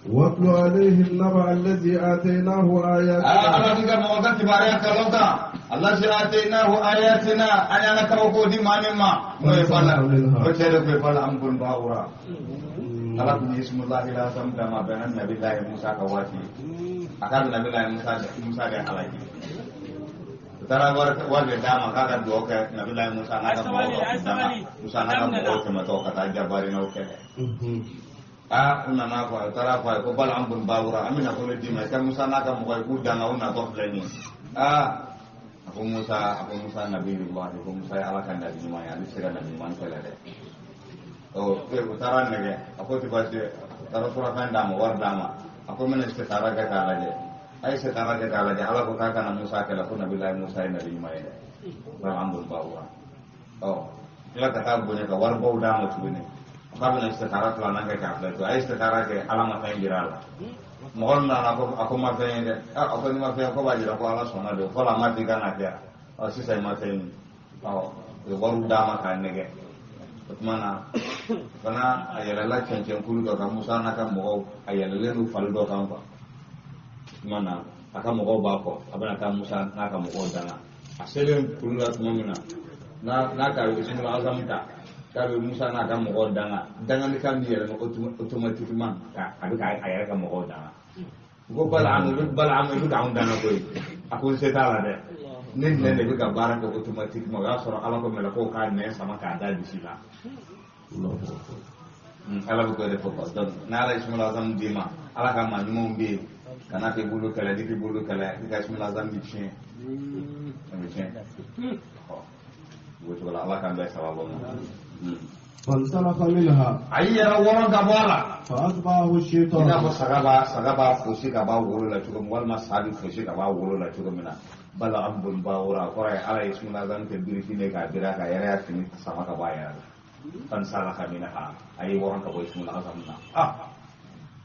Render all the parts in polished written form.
واتل عليهم نبأ الذي آتيناه آياتنا. Ala k'i ka mɔgɔ ka kibaruya kalon kan الذي آتيناه آياتنا an y'an ka kabako di maa min ma, n'o ye Bala, o cɛ de tun ye Balaam bun Bawura. Ala tun ye ismullahi lazam d'a ma bɛnna Nabilayi Musa ka waati, a ka Nabilayi Musa de halaki. U taara wari de d'a ma k'a ka dugawu kɛ Nabilayi Musa n'a ka mɔgɔw ka danga, Musa n'a ka mɔgɔw tɛmɛtɔ ka taa jabarinaw kɛlɛ. Aa, u nana fɔ a ye, u taara fɔ a ye ko Balaam bun Bawura, an bɛ nafolo d'i ma, i ka Musa n'a ka mɔgɔ ye k'u danga, u natɔ filɛ nin ye. Aa, a ko Musa nabiyullahi, ko Musa ye Ala ka nabi ɲuman ye, ale tɛ se ka nabi ɲuman kɛlɛ dɛ. Ɔ, u taara nɛgɛ, a ko tɛ baasi ye. U taara surafɛn d'a ma, wari d'a ma, a ko n bɛna istikhara kɛ k'a lajɛ. A ye istikhara kɛ k'a lajɛ, Ala ko k'a kana Musa kɛlɛ, ko Nabilayi Musa ye nabi ɲuman ye dɛ, Balaam bun Bawura. Ɔ, tila ka taa bonya ka waribaw d'a ma tuguni, k'a bɛna istikhara filanan kɛ k'a filɛ to. A ye istikhara kɛ, Ala ma fɛn jira a la. Mɔgɔ min nana ko a ko ma fɛn ye dɛ. A ko ni ma fɛn ye, ko b'a jira ko Ala sɔnna de fɔlɔ, a ma f'i ka na kɛ. Ɔ, sisan i ma fɛn ye. Ɔ, u ye wariw d'a ma k'a nɛgɛ. O tuma na fana, a yɛlɛla cɛncɛnkulu dɔ kan, Musa n'a ka mɔgɔw, a yɛlɛlen don fali dɔ kan quoi. O tuma na a ka mɔgɔw b'a kɔ, a bɛna taa Musa n'a ka mɔgɔw danga. A selen kulu la tuma min na, n'a ka ismul azam ta k'a bɛ Musa n'a ka mɔgɔw danga, danganikan bɛ yɛlɛma automatiquement ka a bɛ ka a yɛrɛ ka mɔgɔw danga. Ko Balaam, Balaam, i bɛ k'anw danga koyi. A ko n se t'a la dɛ, ne nɛn de bɛ ka baara kɛ automatiquement. O y'a sɔrɔ Ala ko mɛlɛkɛw k'a nɛn sama k'a da disi la. Ala bɛ k'o de fɔ quoi. Donc n'Ala ye ismul azam d'i ma, Ala ka maa ɲumanw bɛ yen, kana k'i bolo kɛlɛ. N'i k'i bolo kɛlɛ, i ka ismul azam bɛ tiɲɛ, a bɛ tiɲɛ. Ɔ, o cogo la, Ala k'an bɛɛ sababu ma. فانسلخ منها. A y'i yɛrɛ wɔrɔ ka bɔ a la. فأتبعه I الشيطان. n'a fɔ saga b'a fosi ka b'a wolo la cogo min, walima sa bɛ fosi ka b'a wolo la cogo min na. Balaam bun Bawura, a kɔrɔ ye Ala ye ismul azam kɛ birifin ye k'a biri a kan, a yɛrɛ y'a fini sama ka bɔ a yɛrɛ la. فانسلخ منها, a y'i wɔrɔ ka bɔ ismul azam na. Ah.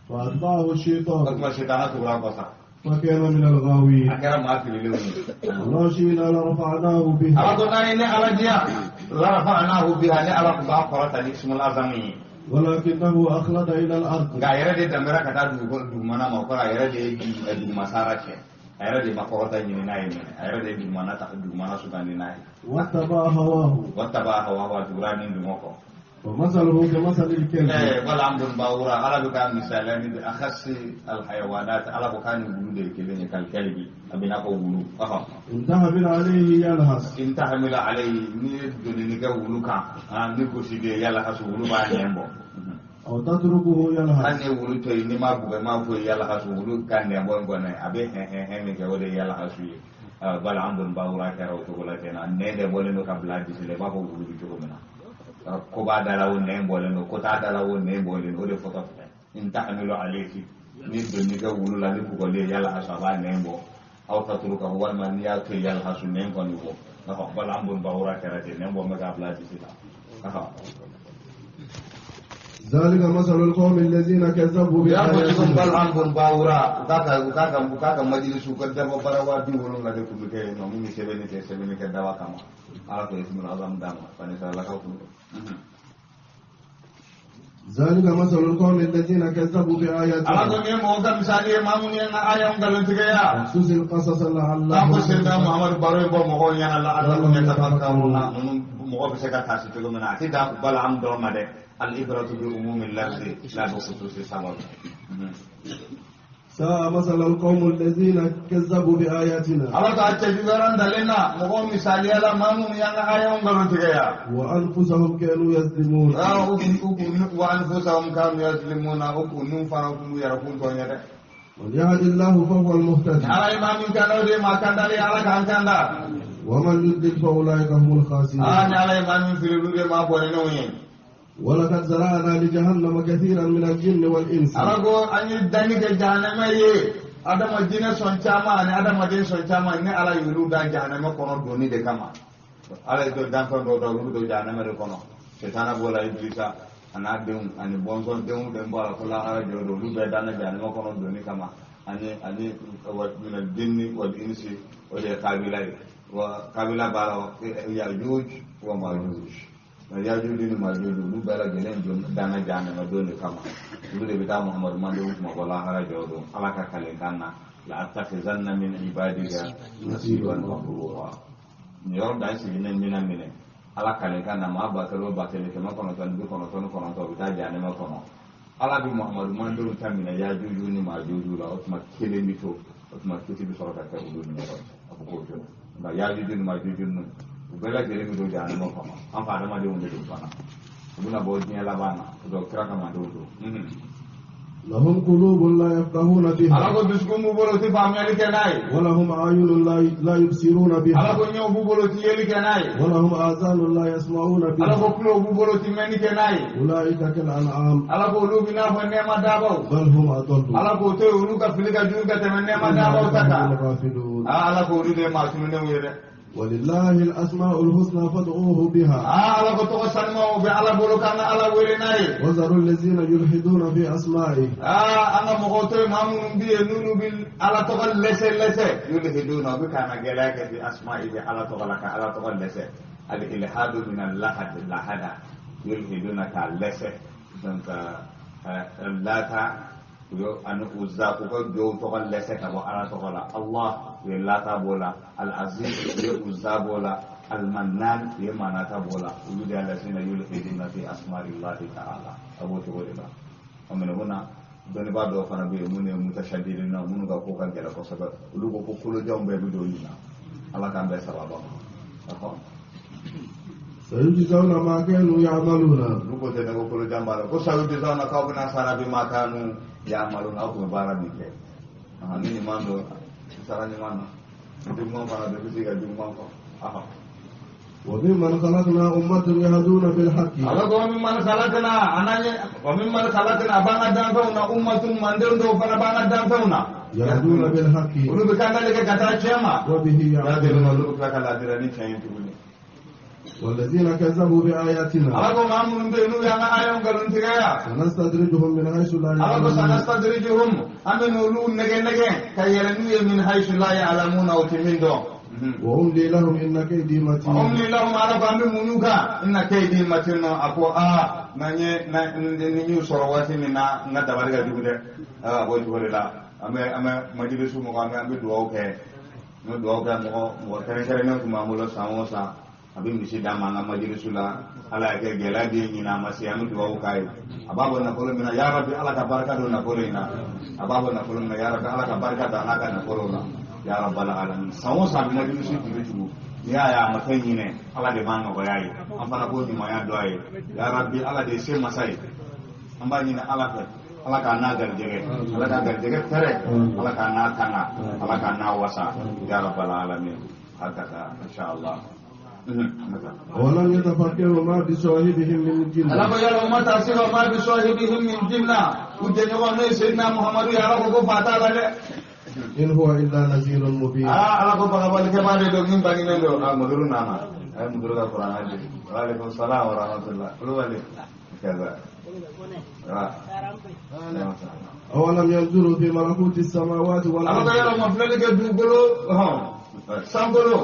فأتبعه O الشيطان. tuma sitana tugura kɔ sa. فكان من الغاوين. A kɛra maa fililenw ye. ولو شئنا لرفعناه Ala بها. ko n'an ye ne Ala diya, لرفعناه بها, ne Ala tun b'a kɔrɔta ni ismul azam ye. ولكنه أخلد إلى الأرض. Nka a yɛrɛ de danbɛra ka taa dugukolo dugumana ma. O kɔrɔ, a yɛrɛ de ye dugumasara cɛ, a yɛrɛ de ma kɔrɔta ɲini n'a ye minɛ, a yɛrɛ de ye dugumana ta, dugumana sugandi n'a ye. واتبع هواه. واتبع هواه, a tugura ni dungɔ kɔ. ومثله كمثل الكلب. Balaam bun Bawura, Ala bɛ ka misaliya ni أخس الحيوانات. Ala ko k'a ni wulu de ye kelen ye, كالكلب, a bɛ n'a fɔ wulu. Ɔhɔn. إن تحمل عليه يلهث. إن تحمل عليه, n'i ye donini kɛ wulu kan, ni gosi de يلهث, wulu b'a nɛn bɔ. أو تتركه يلهث. Hali ni ye wulu to yen, n'i ma bugɔ, i m'a fɔ يلهث, wulu ka nɛn bɔ in kɔni, a bɛ hɛn hɛn hɛn min kɛ, o de ye يلهث ye. Balaam bun Bawura kɛra o cogo la ten na, nɛn de bɔlen don ka bila a disi la, i b'a fɔ wulu bɛ cogo min na. Ko b'a da la o, nɛn bɔlen don, ko t'a da la o, nɛn bɔlen don, o de fɔtɔ filɛ. إن تحمل عليه, ni donni kɛ wulu la ni bugɔli ye, يلهث, a b'a nɛn bɔ. أو تتركه, walima n'i y'a to yen, يلهث, nɛn kɔni bɔ. Balaam bun Bawura kɛra ten, nɛn bɔ bɛ k'a bila a disi la. ذلك مثل القوم الذين كذبوا U y'a fɔ cogo min بآياتنا. Balaam bun Bawura, u k'a ka majilisu ka daba barawa 70 de tun bɛ kɛ yen nɔ, min bɛ sɛbɛnni kɛ dawa kama. Ala ko ismul azam d'a ma, fani saralakaw kun don. ذلك مثل القوم الذين كذبوا Ala ko بآياتنا. nin ye mɔgɔ ka misali ye, maa minnu ye n ka ayaw nkalontigiya. فاقصص القصص An لعلهم ko Seydina Muhamadu, baro in bɔ mɔgɔw ɲɛna, لعلهم يتفكرون, ninnu mɔgɔ bɛ se ka taasi cogo min na. A tɛ dan Balaam dɔrɔn ma dɛ. العبرة بعموم اللفظ لا بخصوص السبب. ساء مثل القوم الذين كذبوا بآياتنا. Ala ko a cɛjuguyara ntalen na mɔgɔw misaliya la, maa minnu y'an ka ayaw nkalontigiya. وأنفسهم كانوا يظلمون. وأنفسهم كانوا يظلمون, u k'u nun fana k'u yɛrɛ kun tɔɲɛ dɛ. من يهد الله فهو المهتدي. Ala ye maa min kanda, o de ye maa kandalen ye, Ala k'an kanda. ومن يضلل فأولئك هم الخاسرون. Aa, ni Ala ye maa min fili, olu de ye maa bɔnɛnenw ye. ولقد ذرأنا لجهنم كثيرا من الجن والإنس. Ala ko an ye danni kɛ jahanama ye, adama jinɛ sɔn caman ani adamaden sɔn caman, ni Ala y'olu dan jahanama kɔnɔ donni de kama. Ala ye dɔ danfɛn dɔw da, olu bɛ don jahanama de kɔnɔ. Sitana b'o la, Ibilisa a n'a denw ani bɔnsɔn denw den bɔ a la fo lahara jɔ don, olu bɛɛ danna jahanama kɔnɔ donni kama. Ani من الجن والإنس, o de ye kabila ye wa kabila b'a la, Yajuj wa Majuj. Nka Yajuju ni Majuju olu bɛɛ lajɛlen jɔ danna jahanama don de kama. Olu de bɛ taa Muhamadu mandenw kuma bɔ lahara jɔ don Ala ka kalekan na la attakhizanna min ibadika nasiban mafruḍa. Nin yɔrɔ dan sigilen mina minɛ Ala kalekan na maa 10,000 o 10,000 999 u bɛ taa jahanama kɔnɔ. Ala bɛ Muhamadu mandenw ta minɛ Yajuju ni Majuju la, o tuma kelen bɛ to, o tuma kiti bɛ sɔrɔ ka kɛ olu ni ɲɔgɔn cɛ. A bɛ k'o cogo. Nka Yajuju ni Majuju ninnu u bɛɛ lajɛlen bɛ don jahanama kɔnɔ. An fa adamadenw de don fana. U bɛna bɔ diɲɛ laban na, donc kira ka mandenw don. لهم قلوب لا يفقهون بها Ala ko dusukun b'u bolo u tɛ faamuyali kɛ n'a ye. ولهم أعين لا يبصرون Ala بها ko ɲɛw b'u bolo u tɛ yeli kɛ n'a ye. ولهم آذان لا يسمعون Ala بها ko tulow b'u bolo u tɛ mɛnni kɛ n'a ye. أولئك كالأنعام Ala ko olu bɛ n'a fɔ nɛɛma daabaw. بل هم أضل Ala k'o to yen olu ka fili ka jugu ka tɛmɛ nɛɛma daabaw ta هم kan. الغافلون Aa Ala ko olu de ye maa tununnenw ye dɛ. ولله الأسماء الحسنى فادعوه بها Aa Ala ko tɔgɔ sanumaw bɛ Ala bolo k'an ka Ala wele n'a ye. وذروا الذين يلحدون في أسمائه Aa an ka mɔgɔw to yen maa minnu bɛ yen n'olu bɛ Ala tɔgɔ lɛsɛ lɛsɛ. Yulhiduna u bɛ k'an ka gɛlɛya kɛ fi asma'ihi Ala tɔgɔ la ka Ala tɔgɔ lɛsɛ. Al ilhadu min al lahad lahada yulhiduna k'a lɛsɛ. Donc lata u ye ani Uzza k'u ka jow tɔgɔ lɛsɛ ka bɔ Ala tɔgɔ la. Allah u ye lata b'o la, Al Aziz u ye Uzza b'o la, Al Mannan u ye Manata b'o la. Olu de ye allazina yulhiduna fi asma'illahi ta'ala. A b'o cogo de la. O minɛ mun na dɔnnibaa dɔw fana bɛ yen minnu ye mutashadidin na minnu ka ko ka gɛlɛn kosɛbɛ, olu ko ko kolojanw bɛɛ bɛ don nin na. Ala k'an bɛɛ sababa ma. Ɔhɔ. سيجزون ما كانوا يعملون Olu ko tɛ ne ko kolojan b'a la ko sayujzawna k'aw bɛna sara bi ma kanu ya'maluna aw tun bɛ baara min kɛ. Ni ɲuman don sara ɲuman na, ni juguman fana don i bɛ se ka juguman fɔ. Ɔhɔ. وممن خلقنا أمة يهدون بالحق Ala ko mimman khalaqna ananye wa mimman khalaqna a b'an ka danfɛnw na ummatun mandenw dɔw fana b'an ka danfɛnw na. يهدون بالحق Olu bɛ kan kɛ ka taa tiɲɛ ma. وبه Ya'diluna يعدلون olu bɛ tila ka laadira ni tiɲɛ ye tuguni. والذين كذبوا بآياتنا Ala ko maa minnu bɛ yen n'u y'an ka ayaw nkalontigɛya. سنستدرجهم من حيث لا Ala ko يعلمون sanastadrijuhum an bɛ n'olu nɛgɛ nɛgɛ ka yɛlɛ n'u ye min haythu la ya'lamuna o tɛ min dɔn. وأملي لهم إن كيدي متين Umli lahum ala ko an bɛ muɲu kan inna kaydi matin a ko aa n'an ye ni y'u sɔrɔ waati min na n ka dabali ka jugu dɛ. A b'o cogo de la an bɛ majilisu mɔgɔ an bɛ dugawu kɛ n bɛ dugawu kɛ mɔgɔ kɛrɛnkɛrɛnnen tun b'an bolo san o san a bɛ misi d'an ma an ka majilisu la. Ala y'a kɛ gɛlɛya bɛ ɲinɛ a ma se an bɛ dugawu k'a ye. A b'a bɔ nafolo min na ya Rabbi Ala ka barika don nafolo in na. A b'a bɔ nafolo min na ya Rabbi Ala ka barika don a n'a ka nafolo la ya Rabbal alamin. San o san a bɛ majilisu juru tugu. N'i y'a ye a ma fɛn ɲinɛ Ala de b'a nɔgɔya ye. An fana k'o ɲumanya dɔn a ye ya Rabbi. Ala de ye se masa ye. An b'a ɲini Ala fɛ Ala k'a n'a garijɛgɛ, Ala k'a garijɛgɛ fɛrɛ, Ala k'a n'a tanga, Ala k'a n'a wasa ya Rabbal alamin. Hakata inshallah. ولم يتفكروا ما بصاحبهم من Ala جنة ko yala ma ta se ma bi sahibihim min jinna u jɛɲɔgɔn n'o ye Seydina Muhamadu ye Ala ko ko fa t'a la dɛ. إن هو إلا نذير مبين Aa Ala ko bagabalikɛbaa de don min bangenen don. A muduru nana a ye muduru ka kuranɛ di. Wa aleykum salaam wa rahmatullah. Kulubali kaza. أولم ينظروا في ملكوت السماوات Ala ko والأرض yala ma filɛli kɛ dugukolo hɔn sankolo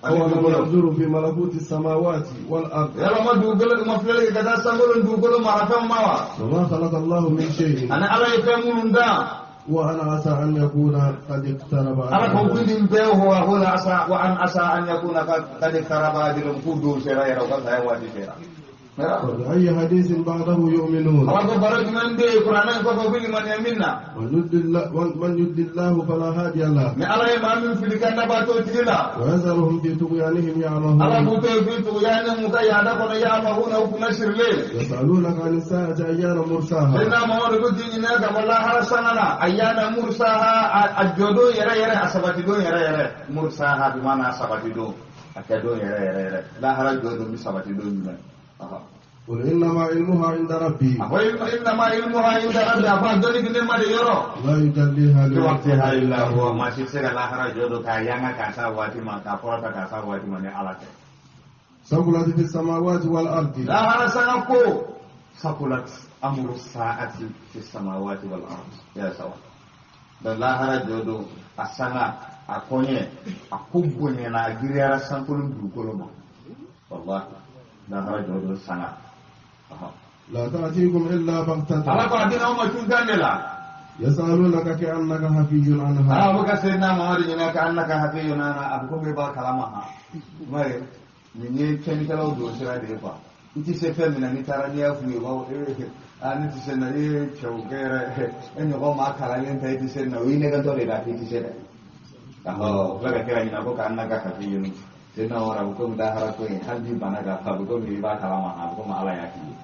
ani أولم dugukolo. ينظروا في ملكوت السماوات والأرض Yala ma dugukolo ma filɛli kɛ ka taa sankolo ni dugukolo marafɛnw ma wa. وما خلق الله من شيء Ani Ala ye fɛn minnu dan. وأن عسى أن يكون قد اقترب Ala ko أجلهم. kuli bɛɛ wa huwa asa wa an asa an yakuna qad iqtaraba ajaluhum k'u don sera yɛrɛ u ka saya waati sera. فبأي حديث بعده يؤمنون Ala ko baro jumɛn bɛ yen kuranɛ in kɔfɛ u bɛ limaniya min na. من يضلل الله فلا هادي له Ni Ala ye maa min fili ka daba t'o tigi la. ويذرهم في طغيانهم Ala يعمهون k'u to yen fi tughyanihim u ka yaada kɔnɔ ya'mahuna u kunna sirilen. يسألونك عن الساعة أيان مرساها Sayyidina Muhammadu bɛ k'i ɲininka ka bɔ lahara sanga na ayyana mursaha a jɔdon yɛrɛ yɛrɛ a sabatidon yɛrɛ yɛrɛ mursaha bi maana a sabatidon a kɛdon yɛrɛ yɛrɛ yɛrɛ lahara jɔdon bɛ sabatidon jumɛn. قل إنما علمها عند ربي A ko innama ilmuha inda rabbi a ko a dɔnni bɛ ne ma de yɔrɔ. لا يجليها Fi waqtiha لوقتها illa huwa maa si tɛ se ka lahara jɔdon k'a yanga k'a s'a waati ma k'a kɔrɔta k'a s'a waati ma ni Ala tɛ. ثقلت في السماوات والأرض Lahara sanga ko sakulat amru sa'ati fi samawati wal ard ya sawa. Donc lahara jɔdon a sanga a kɔɲɛ a ko bonyana a giriyara sankolo ni dugukolo ma wallahi. Lahara jɔ don sanga. La ta'tikum illa baghtatan. Ala ko a dina ma cuntan de la. Yasalunaka ka'annaka hafiyyun anha. A bɛ ka Seydina Muhammadu ɲininka ka'annaka hafiyyun anha, a bɛ komi i b'a kalama ha. M'a ye nin ye tiɲɛnikɛlaw don sira de ye quoi. I tɛ se fɛn min na, n'i taara n'i y'a f'u ye, u b'a fɔ aa ne tɛ se nin na, e ye cɛw kɛ yɛrɛ, e ɲɔgɔn maa kalanlen tɛ, e tɛ se nin na, o y'i nɛgɛntɔ de la k'i tɛ se dɛ. Ɔhɔ, o filɛ ka kira ɲininka ko ka'annaka hafiyyun. Seydina Umar, a bɛ komi lahara ko in, hali n'i banna k'a fɔ, a bɛ komi i b'a kalama, a bɛ komi Ala y'a k'i ye.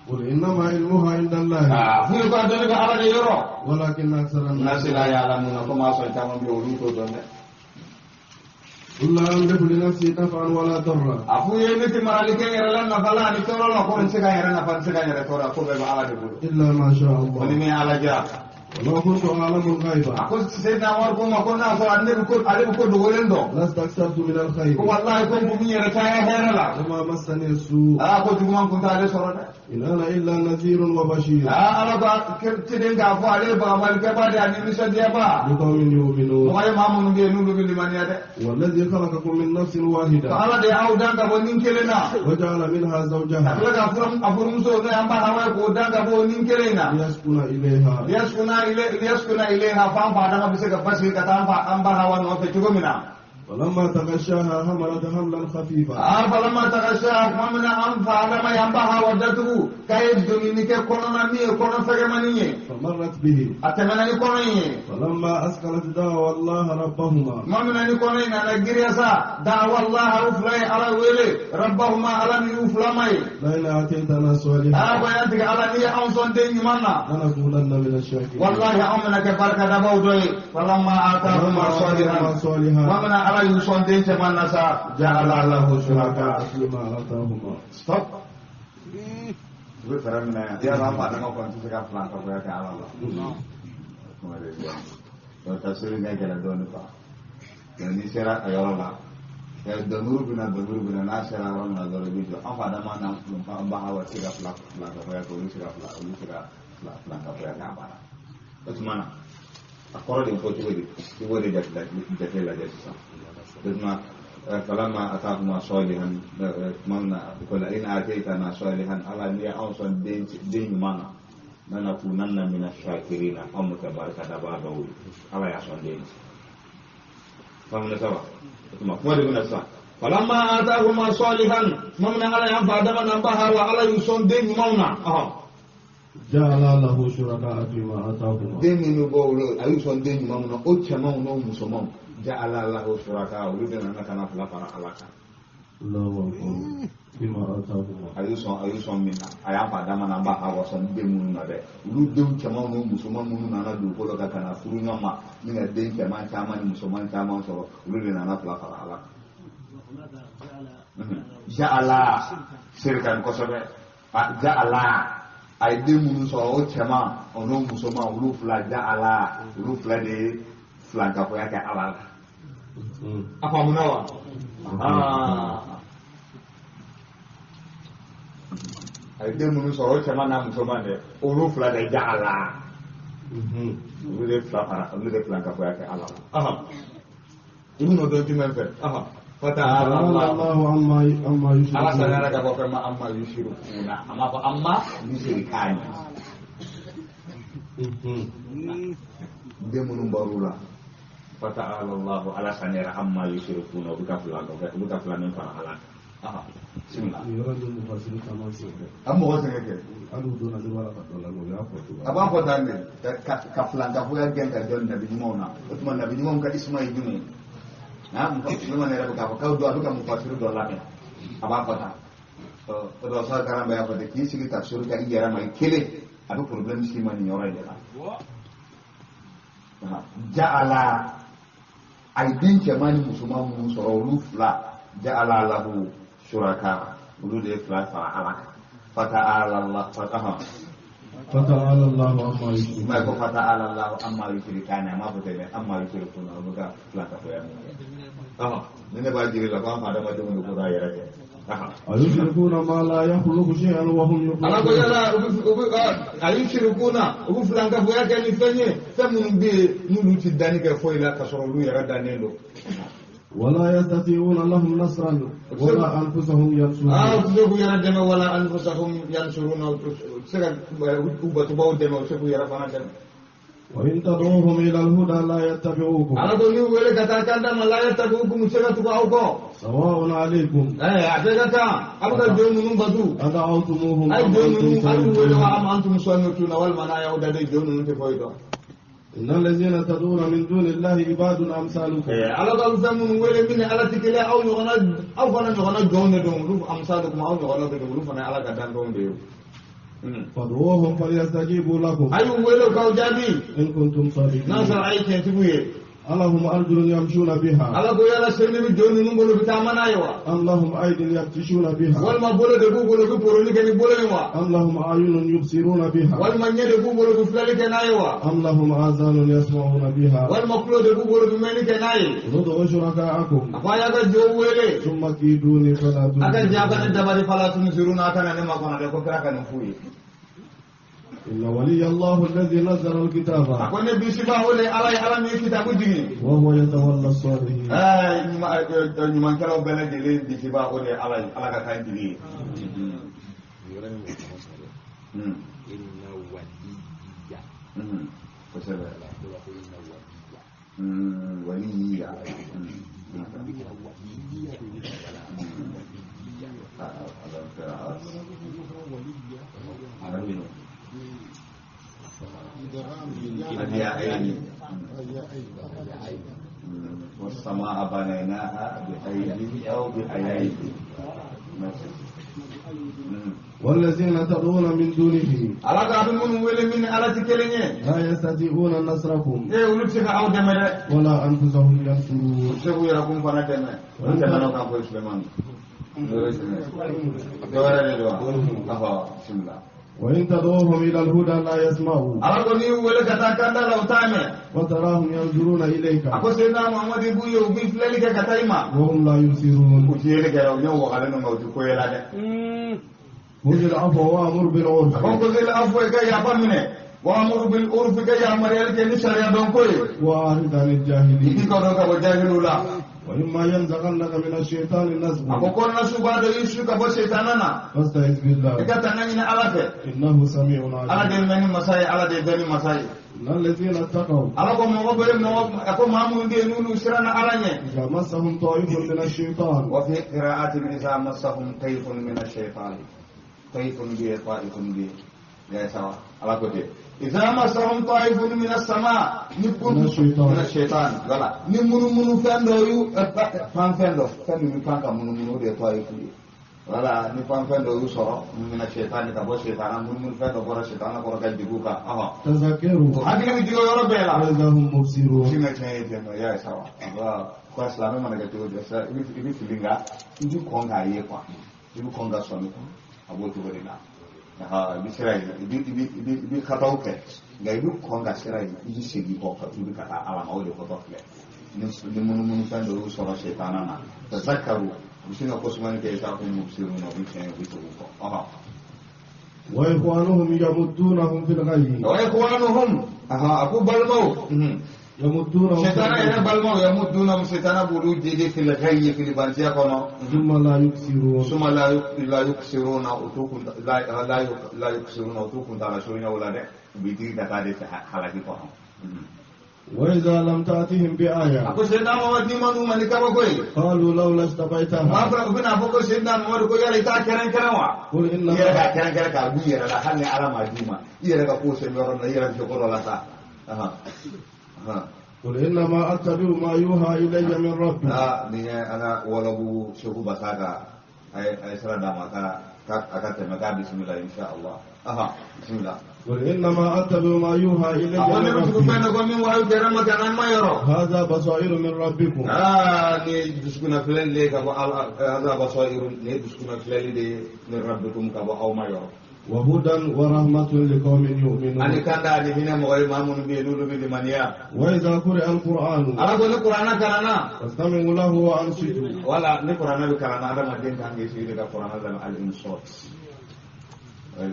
قل إنما علمها عند الله. Aa, f'u ye ko a dɔnni bɛ Ala de yɔrɔ. ولكن أكثر الناس nasi la ya'lamuna, ko maa sɔn caman bɛ yen, olu t'o dɔn dɛ. قل لا أملك لنفسي نفعا ولا ضرا. A f'u ye ne tɛ marali kɛ n yɛrɛ la nafa la ani tɔɔrɔ la, ko n tɛ se ka n yɛrɛ nafa, n tɛ se ka n yɛrɛ tɔɔrɔ, ko bɛɛ bɛ Ala de bolo. إلا ما شاء Ko ni الله. min ye Ala diya. ولو كنت أعلم الغيب. A ko Seydina Umar ko ma ko n'a sɔrɔ ale bɛ ko, ale bɛ ko dogolen dɔn. لاستكثرت من الخير. Ko wallahi ko n kun bɛ n yɛrɛ caya hɛrɛ la. وما مسني السوء. Aa, ko juguman kun t'ale sɔrɔ dɛ. إن أنا إلا نذير وبشير. Aa, Ala ko ciden k'a fɔ ale ye bagabalikɛba de ye ani nisɔndiyaba. لقوم يؤمنون. Mɔgɔ ye maa minnu bɛ yen n'olu bɛ limaniya dɛ. والذي خلقكم من نفس واحدة. Ko Ala de y'aw dan ka bɔ nin kelen na. وجعل منها Ka زوجها. tila ka a furumuso n'o y'an ba Hawa ye k'o dan ka bɔ o nin kelen na. ليسكن إليها. Liyaskuna ilayha, fa an fa Adama bɛ se ka basigi ka taa an fa an ba Hawa nɔfɛ cogo min na. فلما تغشاها حملت حملا خفيفا. Aa, falamma tagasha, tuma min na an fa Adama y'an ba Hawa datugu k'a ye donini kɛ kɔnɔ na min ye kɔnɔ fɛgɛmani ye. فمرت به. A tɛmɛna ni kɔnɔ in ye. فلما أثقلت دعوا الله ربهما. Tuma min na ni kɔnɔ in nana giriya sa, da'awa Allah, u fila ye Ala wele, rabbahuma, Ala min y'u fila ma ye. لئن آتيتنا صالحا. Aa, ko yan tigɛ Ala, n'i ye anw sɔn den ɲuman na. لنكونن من الشاكرين. Wallahi anw bɛna kɛ barikadabaw dɔ ye. Falamma atahuma فلما salihan. صالحا. Tuma min na Ala y'u sɔn den cɛman na sa, ja'ala lahu shuraka. فيما آتاهما. Stop. U bɛ fɛɛrɛ min na yan, yala an fa dama kɔni tɛ se ka filan kafoya kɛ Ala la. Kuma de bɛ yan. Donc tafsiri ka gɛlɛn dɔɔnin quoi. Donc n'i sera a yɔrɔ la, dɔnkuru bɛ na, dɔnkuru bɛ na, n'a sera yɔrɔ min na dɔrɔn i bɛ jɔ. An fa dama n'an ba Hawa tɛ se ka filan kafoya kɛ, olu tɛ se ka fila, olu tɛ se ka filan kafoya kɛ a banna. O tuma na a kɔrɔ de fɔ cogo di, i b'o de jate lajɛ sisan. O tuma falamma atahuma salihan, tuma min na ko la in ataytana salihan, Ala n'i ye anw sɔn den ɲuman na, lanakunanna mina shakirina, anw bɛ kɛ barikadabaa dɔw ye. Ala y'a sɔn den. Faamuya saba. O tuma kuma de bɛ na sisan. Falamma atahuma salihan, tuma min na Ala y'an fa Adama n'an ba Hawa, Ala y'u sɔn den ɲumanw na. Ɔhɔn. جعل له شركاء فيما آتاهما. Den minnu bɔ olu, a y'u sɔn den ɲuman min na, o cɛmanw n'o musomanw, ja'ala lahu shuraka, olu de nana ka na fila fara Ala kan. الله أكبر فيما آتاهما. A y'u sɔn min na, a y'a fa Adama n'an ba Hawa sɔn den minnu na dɛ, olu denw cɛmanw n'o musoman minnu nana dugukolo kan ka na furu ɲɔgɔn ma ni ka den cɛman caman ni musoman caman sɔrɔ, olu de nana fila fara Ala kan. Ja'ala shirkan, kosɛbɛ. Ja'ala, a ye den minnu sɔrɔ, o cɛman o n'o musoman, olu fila, ja'ala, olu fila de ye filankafoya kɛ Ala la. A faamuna wa? Aa, a ye den minnu sɔrɔ, o cɛman n'a musoman dɛ, olu fila de ja'ala, olu de fila fara, olu de filankafoya kɛ Ala la. I bɛn'o dɔn jumɛn fɛ? Fata'ala تعالى Allah. الله عما Ala يشركون. sanara ka bɔ fɛn ma amma yushrikuna, a ma fɔ amma yushrikani. Den minnu bɔr'u la, fata'ala Allah, Ala sanara, amma yushrikuna, u bɛ ka fila u bɛ ka fila min fara Ala kan. Bismillah. Yɔrɔ min mufasiri caman sɛgɛn. A mɔgɔ sɛgɛn kɛ. Hali u donna ne b'a la ka dɔ lamɛn, u y'a fɔ cogo. A b'a fɔ tan de ka filankafoya gɛn ka jɔ nabi ɲumanw na. O tuma nabi ɲumanw ka isma ye jumɛn ye? Ha, Suleiman yɛrɛ bɛ k'a fɔ k'aw don, a bɛ ka mufasiri dɔ lamɛn, a b'a fɔ tan. O dɔ sa karan bɛ y'a fɔ ten k'i sigi tafsiri ka i yɛrɛ ma i kelen, a bɛ problème s'i ma nin yɔrɔ in de la. Ja'ala, a ye den cɛman ni musoman minnu sɔrɔ, olu fila, ja'ala lahu shuraka, olu de ye fila fara Ala kan. Fata'ala Allah fataha. فتعالى الله عما Ma ko يشركون. fata'ala Allah amma yushrikani, a ma fɔ ten dɛ, amma yushrikuna, olu ka filankafoya min kɛ. Ni ne b'a jiri la ko an fa adamadenw de ko k'a yɛrɛ kɛ. أيشركون ما لا يخلق شيئا وهم Ala ko يخلقون. yala u bɛ a yushrikuna, u bɛ filankafoya kɛ ni fɛn ye, fɛn minnu bɛ yen n'olu ti danni kɛ foyi la ka sɔrɔ olu yɛrɛ dannen don. ولا يستطيعون لهم نصرا ولا أنفسهم ينصرون. آه يردم ولا أنفسهم ينصرون. وإن تدعوهم إلى الهدى لا يتبعوكم. على كل ولك تاكلم لا يتبعوكم سكتوا سواء عليكم. أبدا جون بدو. أدعوتموهم أم أنتم صامتون والمنايا ودري جون تفويدوا. إن الذين تدعون من دون الله عباد أمثالكم. على قول زمن ولا من على تكلا أو يغنى أو فنا يغنى جون دون أمثالكم أو يغنى دون فنا على قدام دون ديو. فادعوهم فليستجيبوا لكم. أيوة ولو كوجابي. إن كنتم صادقين. ناصر عيش تبوي. ألهم أرجل يمشون بها. على قول سلم جون نقول بتامنا أيوة. أم لهم أيد يبطشون بها. والما بولا دبو بولا بوروني كني بولا أيوة. أم لهم أعين يبصرون بها. والما نيا دبو بولا بفلالي كنا أيوة. أم لهم آذان يسمعون بها. والما كلو دبو بولا بمني كنا أي. ادعوا شركاءكم. أفايا كجوولي. ثم كيدوني فلا تنظرون. أكن جابنا دبري فلا تنظرون أكن أنا ما كنا دكوا كنا كنفوي. إن ولي الله الذي نزل الكتاب. أكون بيسبا هو على على من كتاب ديني. وهو يتولى الصالحين. نمان كلام بلد اللي بيسبا هو على على كتاب ديني. إن ولي. ولي. والسماء بنيناها بأيدي أو بأيدي. والذين تدعون من دونه. على قابل من ولي من على تكلني. لا يستطيعون نصركم. إيه ولبسك أو دمر. ولا أنفسهم ينصرون. ولبسك يراكم فنا دمر. أنت أنا كان فوق سليمان. بسم الله. وإن تدعوهم إلى الهدى لا يسمعوا. على كل ولك تاكل لو تامه. وتراهم ينظرون إليك. أكو سيدنا محمد يبوي يبي فلالك كتايما. وهم لا يبصرون. وتيلك يا يوم وقالنا موجود كويلا. خذ العفو وأمر بالعرف. خذ العفو كي يفهمني. وأمر بالعرف كي يأمر يلك نشر يا دونكوي. وأعرض عن الجاهلين. يكون كوجاهل لا. وإما ينزغنك من الشيطان نزغ. أقول نسوبا يشرك بشيطاننا. فاستعذ بالله. إكتنين على إنه سميع عليم. على دين من مساي على دين مساي. إن الذين اتقوا. على كم أقوم مامون دين نولو سرنا على إذا مسهم طائف من الشيطان. وفي قراءة إذا مسهم طيف من الشيطان. طيف بي طائف بي. يا سوا على كده. إذا مسهم طائف من السماء نكون من الشيطان ولا نمون من فندو فان فندو فان من فان كمون من ده طائف ولا نفان فندو يسرا من الشيطان كبر الشيطان من من فندو برا الشيطان برا كجبوكا تذكروا هذه فيديو يا رب لا إذا هم مبصرون شيء ما شيء يا سوا الله كويس لما ما نكتب بس إبي فيلينغا إبي كونغا يقوى إبي كونغا سوني أبو تبرينا ها بسرعة ibi ibi ibi ibi kataw kɛ nka i bɛ kɔn ka sira in i bɛ segin kɔ ka tubi ka taa ala ma o de kɔtɔ filɛ ni munumunu fɛn dɔ y'u sɔrɔ sɛtana na tazakaru u bɛ sin ka kɔsumani kɛ i t'a kun mubsirun na u bɛ tiɲɛ u bɛ tugu kɔ ɔhɔn. wa ikhwanuhum yamuddunahum fil ghayyi. wa ikhwanuhum a ko balimaw. يمدونهم شيطان يا بالمو يمدونهم شيطان بولو جدي في الغي في البانزيا كونو ثم لا يكسرون ثم لا يكسرون أتوكم لا لا لا يكسرون أتوكم على شورنا ولا ده بيدي دكاري حلاكي كونو وإذا لم تأتهم بآية أكو سيدنا محمد نيمان ومالك أبوي قالوا لولا استبيتها ما فرق بين أبوك سيدنا محمد كوي يا ريتا كرن كروا قل إن يا كرن كرن كابي يا لا حني على ما ديما يا رك أكو سيدنا يا رك شكر الله تا قل إنما أتبع ما يوحى إلي من ربي. لا أنا ولو شكو بساكا أي سرا دامaka أكتمك بسم الله إن شاء الله. بسم الله. قل إنما أتبع ما يوحى إلي من ربي. هذا بصائر من ربكم. هذا بصائر من ربكم أو ما يرى. وهدى ورحمة لقوم يؤمنون. أنا كان داري هنا مغير ما من بيلولو بدمانيا. وإذا قرئ القرآن. أنا أقول القرآن كلنا. فاستمعوا له وأنصتوا. ولا القرآن بكلنا هذا ما دين كان يسير القرآن هذا الإنصات.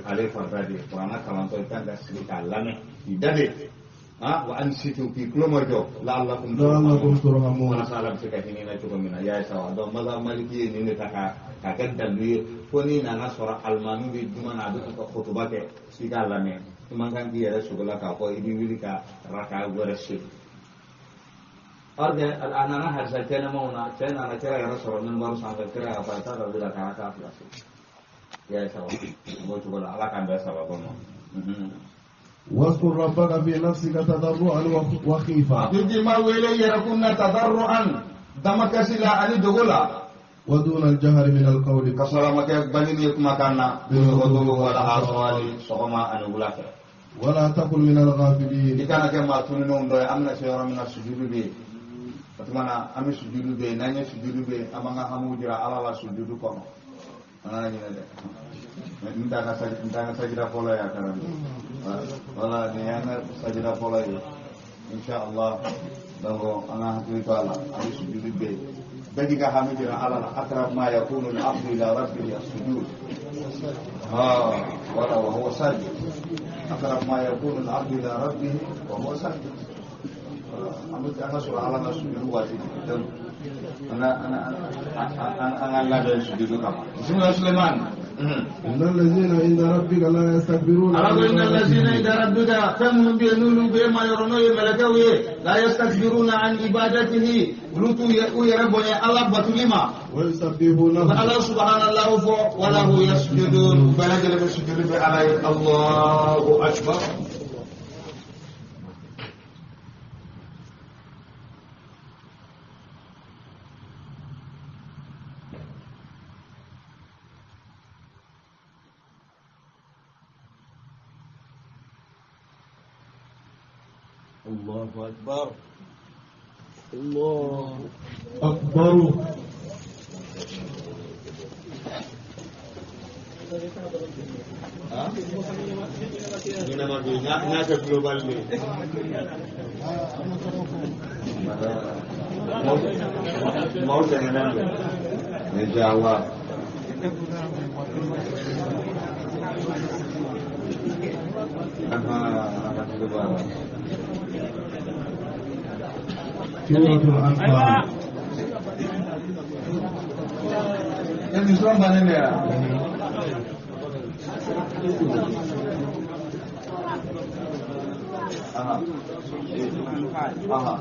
عليه فرادي القرآن كلام تو كان كسر كلامه. إذا Wa ansitu k'i tulo majɔ la'allakum turhamun. Walasa Ala bɛ se ka hinɛ i la cogo min na. I y'a ye sa wa? Donc mazhab maliki ye nin de ta k'a kɛ dalilu ye fo n'i nana sɔrɔ alimami bɛ juma na, a bɛ ka kutuba kɛ, i k'a lamɛn. I man kan k'i yɛrɛ sogo la k'a fɔ i bɛ wuli ka raka wɛrɛ seli. Or que a nana hadisa kɛnɛmaw na, cɛ nana kira yɛrɛ sɔrɔ minbaru sanfɛ, kira y'a fɔ a ye taa ka wuli ka raka fila seli. I y'a ye sa wa? O b'o cogo la. Ala k'an bɛn sababu ma. واذكر ربك في نفسك تضرعا وخيفة. K'i ma wele yɛrɛkun na tadarruan, damakasi la ani dogo la. ودون الجهر من القول. Ka sɔrɔ a ma kɛ bangeni ye kumakan na, بالغدو والآصال, sɔgɔma ani wula fɛ. ولا تكن من الغافلين. I kana kɛ maa tununnenw dɔ ye. An bɛna se yɔrɔ min na, sujudu bɛ yen. O tuma na an bɛ sujudu bɛ yen. N'an ye sujudu bɛ yen, an b'an ka hamiw jira Ala la sujudu kɔnɔ. An kana ɲinɛ dɛ. N t'an ka sajida fɔlɔ ye a kɛra. Wala nin y'an ka sajida fɔlɔ ye, inshallah. Donc an ka hakili to a la. An bɛ sujudu bɛ yen, bɛɛ k'i ka hami jira Ala la. أقرب ما يكون العبد إلى ربه السجود. ها ولا وهو ساجد. أقرب ما يكون العبد إلى ربه وهو ساجد. An bɛ an ka sɔrɔ Ala ka sujudu waati. An ka an ka labɛn sujudu kama. Bisimilah Suleiman. إن الذين عند ربك لا يستكبرون. Ala ko إن الذين عند ربك, fɛn minnu bɛ yen n'olu bɛ ma yɔrɔ n'o ye mɛlɛkɛw ye, لا يستكبرون عن عبادته, olu t'u u yɛrɛ bonya Ala batuli ma. ويسبحونه. Ala subhanallah fɔ, وله يسجدون, u bɛɛ lajɛlen bɛ sujudu bɛ Ala ye. الله أكبر. الله أكبر. الله أكبر. Ah? Ñu ne ma bi ñaata global bi maw sɛgɛnnen don, inshallah. Aha, alhamdulillah. سورة الأنفال. Émission bannen de ya. Aha. Aha.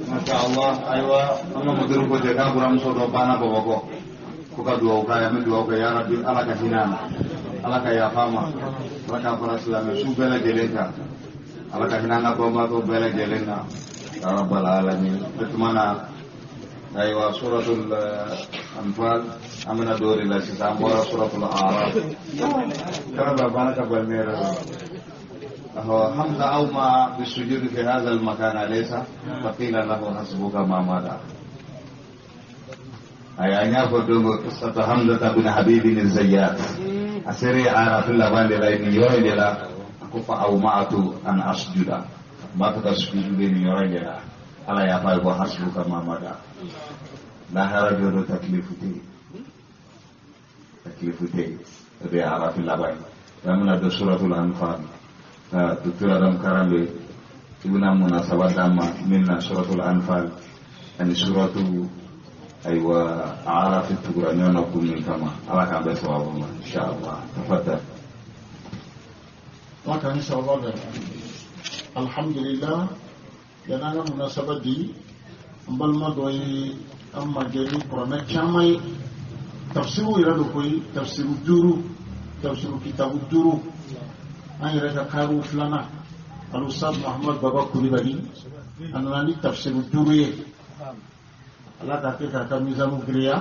Masha Allah, ayiwa, an ka mudiri ko ten k'a buramuso dɔ banna Bamakɔ ko ka dugawu k'a ye. An bɛ dugawu kɛ, ya Rabbi, Ala ka hinɛ a la, Ala ka yafa a ma, Ala ka fara silamɛ su bɛɛ lajɛlen kan, Ala ka hinɛ an ka banbaatɔ bɛɛ lajɛlen na, ya rabbal alamin. O tuma na, ayiwa, suratul Anfal an bɛna don o de la sisan. An bɔra suratul Araf. Kana ba bana ka bali ne yɛrɛ la. هو حمزة أومى بالسجود في هذا المكان أليس؟ فقيل له حسبك ما مضى. أي أن يأخذ قصة حمزة بن حبيب الزيات. أسري عارف الله بان لا يوري لا أكف أومأت أن أسجد. ما تسجد بين يوري لا. على يا فايبو حسبك ما مضى. لا هرج تكلفتي. تكلفتي. هذه عارف الله بان. لما سورة الأنفال. Docteur Adam Karambe i bɛna munasaba d'an ma min na suratul Anfal ani suratu ayiwa Arafi tugura ɲɔgɔn na kun min kama. Ala k'an bɛɛ sababu ma, inshallah. Tafaddal. Ala k'an ni sababa bɛn. Alhamdulillah, yan'an ka munasaba di, n balima dɔ ye an majɛ ni kuranɛ caman ye, tafsiru yɛrɛ don koyi, tafsiru duuru, tafsiru kitabu duuru. An yɛrɛ ka kariw filanan, alusad Muhammad Baba Kulibali, a nana ni tafsiru duuru ye. Ala k'a kɛ k'a ka mizanu giriya,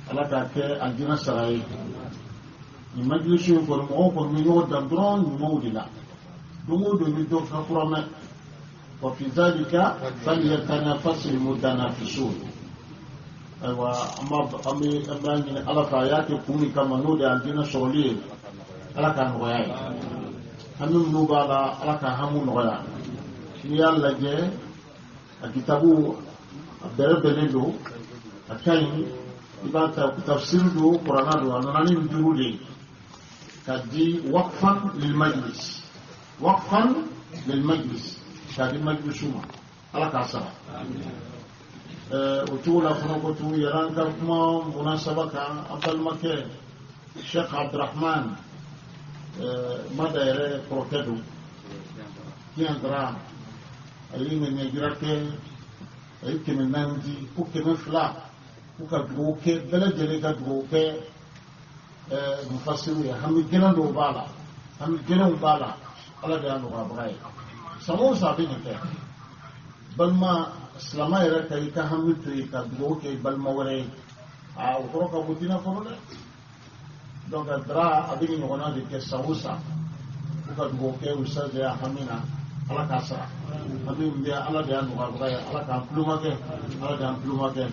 Ala k'a kɛ aljina sara ye. Nin majilisi in kɔni, mɔgɔw kɔni bɛ ɲɔgɔn dan dɔrɔn ɲumanw de la. Don o don i bɛ dɔ ka kura mɛn. وفي ذلك فليتنافس المتنافسون. Ayiwa, an b'a ɲini Ala fɛ, a y'a kɛ kun min kama, n'o de ye aljina sɔrɔli ye, Ala k'a nɔgɔya ye. Hami minnu b'a la, Ala k'a hamu nɔgɔya. N'i y'a lajɛ, a kitabu a bɛrɛ bɛnnen don, a ka ɲi. I b'a ta, tafsir don, kuranna don. A nana ni nin duuru de ye ka di waqfan lil majlis. Waqfan lil majlis, k'a di majlisu ma, Ala k'a sara. O cogo la fana ko tugun yɛrɛ an ka kuma munasaba kan, an balimakɛ Sheikh Abdurahman Mada yɛrɛ kɔrɔkɛ don, Kiyandara, a ye ŋaniya kɛ, a ye 400 di, ko 200 k'u ka dugawu kɛ, bɛɛ lajɛlen ka dugawu kɛ mufasiru ye. Hami gɛlɛn dɔw b'a la, hami gɛlɛnw b'a la, Ala de y'a nɔgɔyabaga ye. San o san a bɛ nin kɛ. Balima silamɛ yɛrɛ ka i ka hami to yen ka dugawu kɛ i balima wɛrɛ ye, aa o kɔrɔ ka bon diinɛ kɔnɔ dɛ. Donc Dara a bɛ nin ɲɔgɔnna de kɛ san o san, k'u ka dugawu kɛ ustaz ya hami na, Ala k'a sara. Hami min bɛ Ala de y'a nɔgɔyabaga ye, Ala k'an tulomakɛ, Ala de y'an tulomakɛ.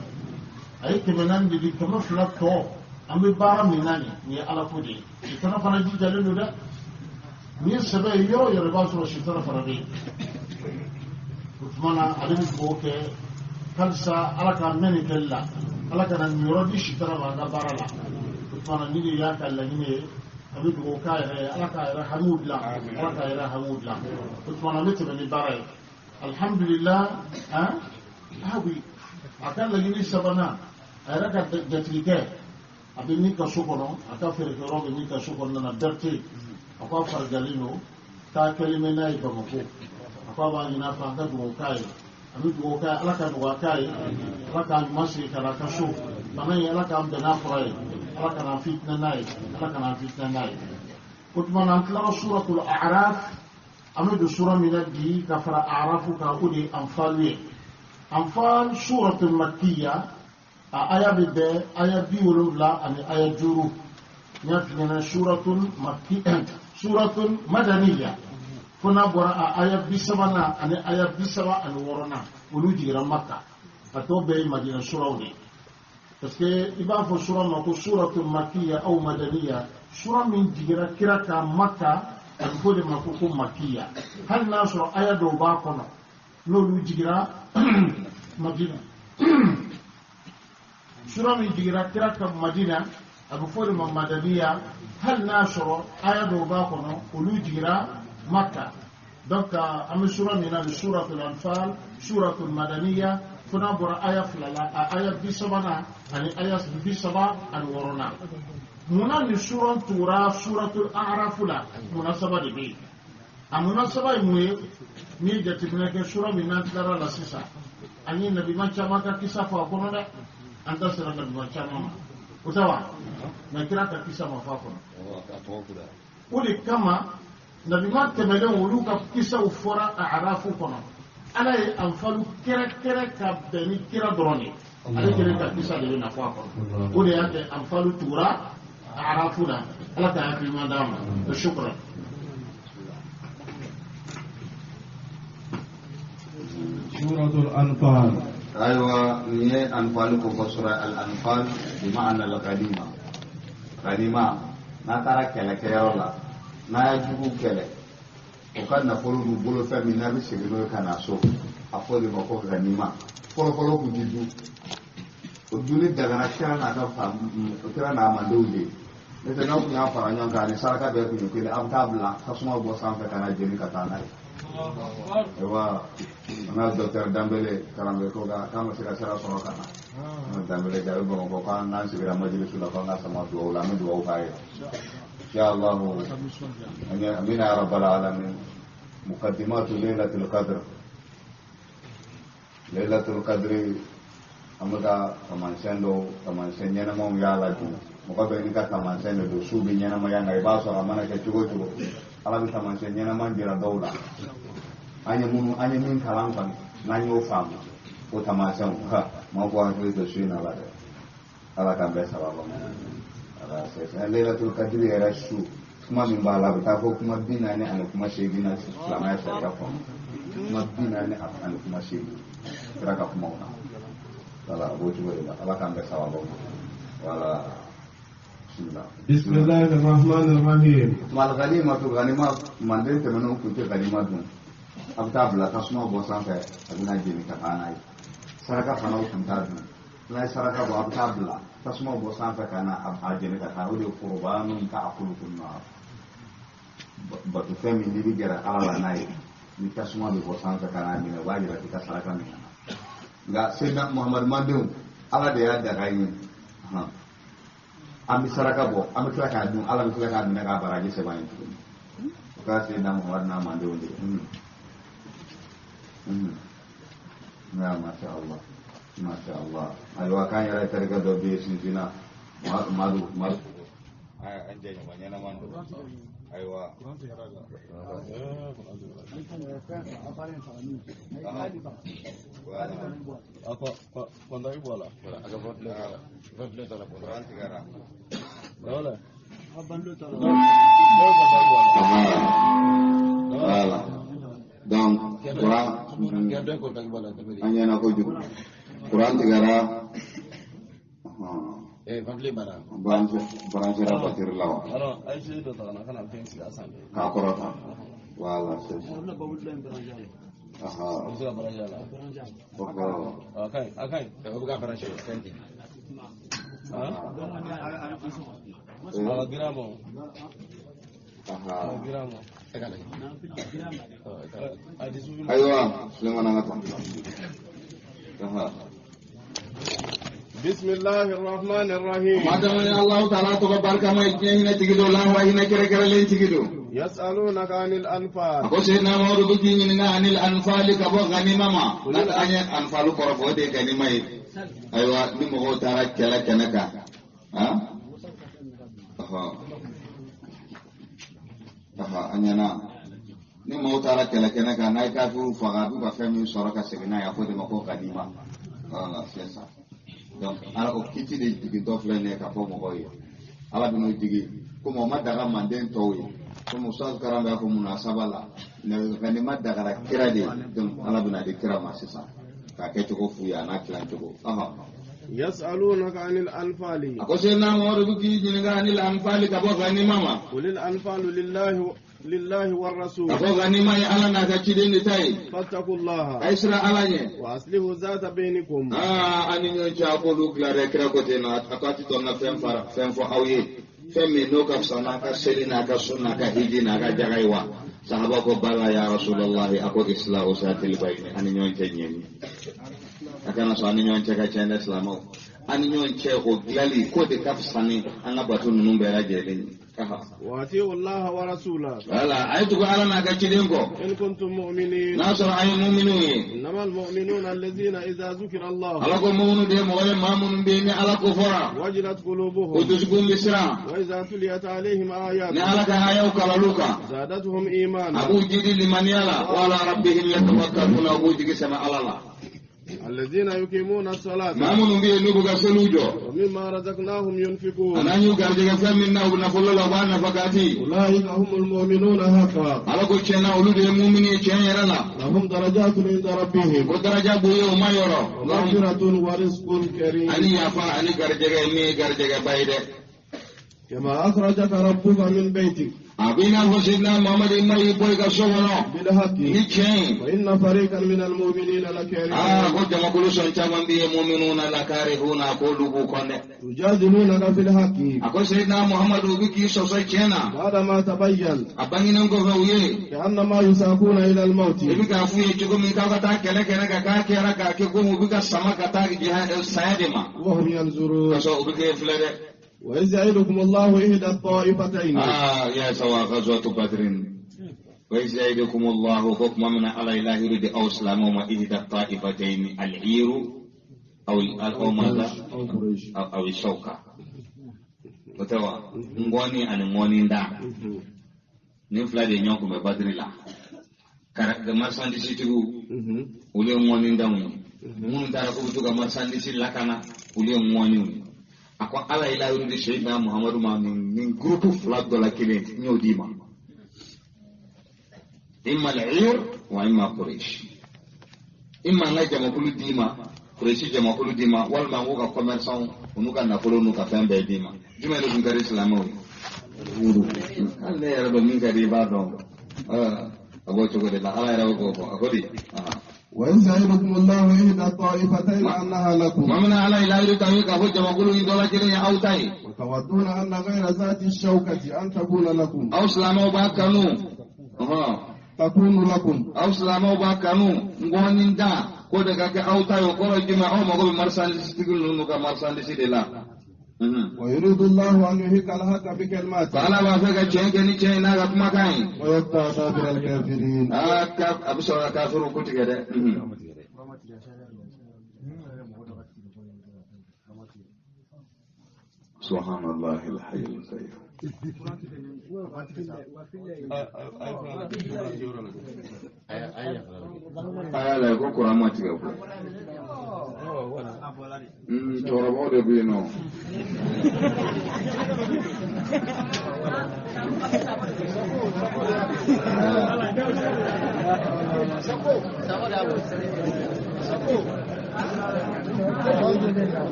A ye 400 de di, 200 tɔ an bɛ baara min na nin ye Ala ko de ye. Sitana fana jijalen don dɛ, n'i ye sɛbɛ ye yɔrɔ o yɔrɔ i b'a sɔrɔ sitana fana bɛ yen. O tuma na ale bɛ dugawu kɛ halisa Ala k'an mɛn nin kɛli la, Ala kana niyɔrɔ di sitana ma an ka baara la. O tuma na ni de y'a ka laɲini ye, a bɛ dugawu k'a yɛrɛ ye, Ala k'a yɛrɛ hamiw dilan, Ala k'a yɛrɛ hamiw dilan. O tuma na an bɛ tɛmɛ ni baara ye. Alhamdulillah, han ah oui, a ka laɲini sabanan, a yɛrɛ ka jatigikɛ a bɛ min ka so kɔnɔ, a ka feerekɛyɔrɔ bɛ min ka so kɔnɔna na, Berete, a ko a farigalen don, taa kɛlen bɛ n'a ye Bamakɔ, a ko a b'a ɲini a fɛ an ka dugawu k'a ye. An bɛ dugawu k'a ye, Ala ka nɔgɔya k'a ye, Ala k'a ɲuman segin ka na a ka so. Bana in Ala k'an bɛn n'a fura ye, Ala kana an fitinɛ n'a ye, Ala kana an fitinɛ n'a ye. O tuma na an tilara suratul A'raf, an bɛ don sura min na bi ka fara A'rafu kan, o de ye Anfal ye. Anfal suratul Makkiya, a aya bɛ bɛn aya 70 ani aya 5. N y'a f'i ɲɛna suratul Makki, suratul Madaniya, fo n'a bɔra a aya 30nan ani aya 36nan, olu jiginra Makka, a tɔ bɛɛ ye Madina suraw de ye. Parce que i b'a fɔ sura ma ko suratul Makkiya aw Madaniya, sura min jiginra kira kan Makka, a bɛ fɔ o de ma ko Makkiya, hali n'a sɔrɔ aya dɔw b'a kɔnɔ n'olu jiginra Madina. Sura min jiginra kira kan Madina, a bɛ fɔ o de ma Madaniya, hali n'a sɔrɔ aya dɔw b'a kɔnɔ olu jiginra Makka. Donc an bɛ sura min na ni suratul Anfal, suratul Madaniya, fo n'a bɔra aya 2 la, a aya 30nan ani aya 36nan. Munna nin sura tugura suratul A'raf la? Munasaba de bɛ yen. A munasaba ye mun ye? N'i ye jateminɛ kɛ sura min n'an tilara la sisan, an ye nabima caman ka kisa fɔ a kɔnɔ dɛ, an da sera nabima caman ma, o tɛ wa? Mɛ kira ka kisa ma fɔ a kɔnɔ. O de kama nabima tɛmɛnen olu ka kisaw fɔra a Arafu kɔnɔ. Ala ye Anfalu kɛrɛkɛrɛ ka bɛn ni kira dɔrɔn de ye, ale kelen ka kisa de bɛ na fɔ a kɔnɔ. O de y'a kɛ Anfalu tugura a Arafu la. Ala ka hakili ɲuman d'a ma. Shukran. Suratul Anfal. Ayiwa, nin ye Anfal ko fɔ, sura al-Anfal bi ma'ana al-ghanima. Ghanima, n'a taara kɛlɛkɛyɔrɔ la, n'a ye jugu kɛlɛ, o ka nafolo b'u bolo fɛn min n'a bɛ segin n'o ye ka na so, a fɔ o de ma ko ghanima. Fɔlɔfɔlɔ kun ti dun, o dunni dagana kira n'a ka fa, kira n'a mandenw de ye. N'o tɛ n'aw tun y'a fara ɲɔgɔn kan ani saraka bɛɛ tun ye kelen, a bɛ taa bila tasuma bɔ sanfɛ ka na jeni ka taa n'a ye. Ayiwa, an ka docteur Danbele karamɔgɔ ko k'a ma se ka sira sɔrɔ ka na. An ka Danbele jaabi Bamakɔ k'an n'an sigira majilisu la k'an ka sama dugawu la, an bɛ dugawu k'a ye. Inshallah, amina ya rabbal alamin. Muqaddimatu Laylatul Qadr. Laylatul Qadri an bɛ ka taamasiyɛn dɔw, taamasiyɛn ɲɛnamaw y'a la bi. Mɔgɔ bɛɛ n'i ka taamasiyɛn de don, su bɛ ɲɛnamaya, nka i b'a sɔrɔ a mana kɛ cogo o cogo, Ala bɛ taamasiyɛn ɲɛnama jira dɔw la. An ye minnu, an ye min kalan kɔni, n'an y'o faamu, o taamasiyɛnw, ha, maaw k'u hakili to su in na la dɛ. Ala k'an bɛɛ sababa ma. Ala sɛsɛ Laylatul Qadri yɛrɛ su, kuma min b'a la, a bɛ taa fɔ kuma 40 ani kuma 8 na silamɛya sariya kɔnɔ. Kuma 40 ani kuma 8, kira ka kumaw na. Wala, a b'o cogo de la. Ala k'an bɛɛ sababa ma. Wala. Bismillah. Bismillahir Rahmanir Rahim. Tuma ghanima to ghanima, manden tɛmɛnenw tun tɛ ghanima dun. A bɛ taa bila tasuma bɔ sanfɛ, a bɛna jeni ka taa n'a ye. Saraka fana o tun t'a dun. N'a ye saraka bɔ, a bɛ taa bila tasuma bɔ sanfɛ ka na a jeni ka taa. O de ye qurbanun ta'kuluhu an-nar. Bato fɛn min n'i bɛ gɛrɛ Ala la n'a ye ni tasuma bɛ bɔ sanfɛ ka n'a minɛ o b'a yira k'i ka saraka minɛ nka Seydina Muhamadu mandenw Ala de y'a daga ye an bɛ saraka bɔ an bɛ tila k'a dun Ala bɛ tila k'a minɛ k'a baraji sɛbɛn an ye tuguni o kɛra Seydina Muhamadu n'a mandenw de ye. Ya masha Allah masha Allah ayiwa k'an yɛrɛ terikɛ dɔ bɛ yen Sinsinna Madu Madu an jɛ ɲɔgɔn ɲɛnama don ayiwa voilà donc kuran an ɲɛna kojugu kuran tigɛra branchera batiri la wa k'a kɔrɔta voilà c'est ça ayiwa Sulemana an ka taa. بسم الله الرحمن الرحيم. ما دام الله تعالى تبارك ما يجينا تجدو الله وإنا كره كره لين تجدو. يسألونك عن الأنفال. أقول سيدنا محمد بيجينا عن الأنفال كبو غنيمة ما. لا أني أنفال كرفو دي غنيمة. أيوة نمغو تارا كلا كنكا. ها؟ أها أنينا. نمغو تارا كلا كنكا نايكا فو فغادو كفمي سرقة سجنا يأخذ مكو غنيمة. Voilà c'est ça. Donc ala o kiti de jigintɔ filɛ nin ye k'a fɔ mɔgɔw ye ala bɛn'o jigi komi o ma daga manden tɔw ye komi ustaz karan b'a fɔ munasaba la nka nin ma dagara kira de ye donc ala bɛna di kira ma sisan k'a kɛcogo f'u ye a n'a tilan cogo. يسألونك عن الأنفال. A ko seyidina Muhamadu bɛ k'i ɲininka anil anfali ka bɔ ganima ma. قل الأنفال لله والرسول. A ko ganima ye ala n'a ka ciden de ta ye. فاتقوا الله. A ye siran ala ɲɛ. وأصلحوا ذات بينكم. Aa an ni ɲɔgɔn cɛ a k'olu tila dɛ kira ko ten na a ko a ti tɔ n ka fɛn fara fɛn fɔ aw ye fɛn min n'o ka fisa n'a ka seli n'a ka sun n'a ka hiji n'a ka jaga ye wa. Sahaba ko bala ya Rasulallahi a ko islahu zatil bayni an ni ɲɔgɔn cɛ ɲɛni. A kana sɔn an ni ɲɔgɔn cɛ ka tiɲɛ dɛ silamɛw an ni ɲɔgɔn cɛ o dilali k'o de ka fisa ni an ka bato ninnu bɛɛ lajɛlen ye. وأطيعوا الله ورسوله. Voilà a ye tugu ala n'a ka ciden kɔ. إن كنتم مؤمنين. N'a sɔrɔ an ye muminu ye. إنما المؤمنون الذين إذا ذكر الله. Ala ko muminu de ye mɔgɔ ye maa minnu bɛ yen ni ala ko fɔra. وجلت قلوبهم. O dusukun bɛ siran. وإذا تليت عليهم آياته. Ni ala ka hayaw kalal'u kan. زادتهم إيمانا. A b'u jidi limaniya la. Wa ala rabbihim yatawakkaluna u b'u jigi sɛmɛ ala la. الذين يقيمون الصلاة. Maa minnu bɛ yen n'u bɛ ka seliw jɔ. ومما رزقناهم ينفقون. A n'an y'u garijɛgɛ fɛn min na u nafolo la u b'a nafakati. أولئك هم المؤمنون حقا. Ala ko tiɲɛ na olu de ye mumini ye tiɲɛ yɛrɛ la. لهم درجات عند ربهم. Ko daraja b'u ye o ma yɔrɔ. ومغفرة ورزق كريم. Ani yafa ani garijɛgɛ min ye garijɛgɛba ye dɛ. كما أخرجك ربك من بيتك. A b'i n'a fɔ Seydina Muhamadu ma y'i bɔ i ka so kɔnɔ. بالحق. Ni tiɲɛ ye. وإن فريقا من المؤمنين لكارهون. Aa ko jamakulu sɔn caman bɛ yen muminuna lakarihuna k'olu b'u kɔn dɛ. يجادلونك في الحق. A ko Seydina Muhamadu u bɛ k'i sɔsɔ tiɲɛ na. بعدما تبين. A bangenen kɔfɛ u ye. كأنما يساقون إلى الموت. I bɛ k'a f'u ye cogo min k'aw ka taa kɛlɛ kɛnɛ kan k'a kɛra k'a kɛ komi u bɛ ka sama ka taa saya de ma. وهم ينظرون. K'a sɔrɔ u bɛ k'e filɛ dɛ. وإذ يعدكم الله إحدى الطائفتين. يا سوا غزوة بدر. وإذ يعدكم الله حكم من على الله يريد أو سلام إحدى الطائفتين العير أو ماذا؟ أو الشوكة. وتوا ngoni ani ngoni nda. Nin fila de ɲɔgɔn kun bɛ Badiri la. Marchandise tigiw olu ye ŋɔni danw ye. Minnu taara k'u bɛ to ka marchandise lakana olu ye ŋɔniw ye. A ko ala ye layiru di Seydina Muhamadu ma nin gurupu fila dɔ la kelen n y'o d'i ma. Imma al-ir wa imma Quraysh. Imma n ka jamakulu d'i ma, Quraysh jamakulu d'i ma, walima n k'u ka commerçant u n'u ka nafolo n'u ka fɛn bɛɛ d'i ma. Jumɛn de tun ka di silamɛw ye? Hali ne yɛrɛ dɔn min ka di i b'a dɔn. A b'o cogo de la ala yɛrɛ bɛ k'o fɔ a ko di. وإذ يعدكم الله إحدى الطائفتين أنها لكم. ما من على إلى يريد أن يقف جماعة إن دولا كلين أو تاي. وتودون أن غير ذات الشوكة أن تكون لكم. Aw silamɛw b'a kanu. تكون لكم. Aw silamɛw b'a kanu ngɔni da ko de ka kɛ aw ta ye, o kɔrɔ ye jumɛn? Aw mago bɛ marchandise tigi ninnu ka marchandise de la. ويريد الله أن يحق الحق بكلماته. Ala b'a fɛ ka tiɲɛ kɛ ni tiɲɛ ye n'a ka kumakan ye. ويقطع دابر الكافرين. Aa, a bɛ sɔrɔ ka kafiriw ko tigɛ dɛ. Subhanallah al-hayy al-qayyum. A y'a lajɛ ko kuran ma tigɛ koyi. Cɛkɔrɔbaw de bɛ yen nɔ.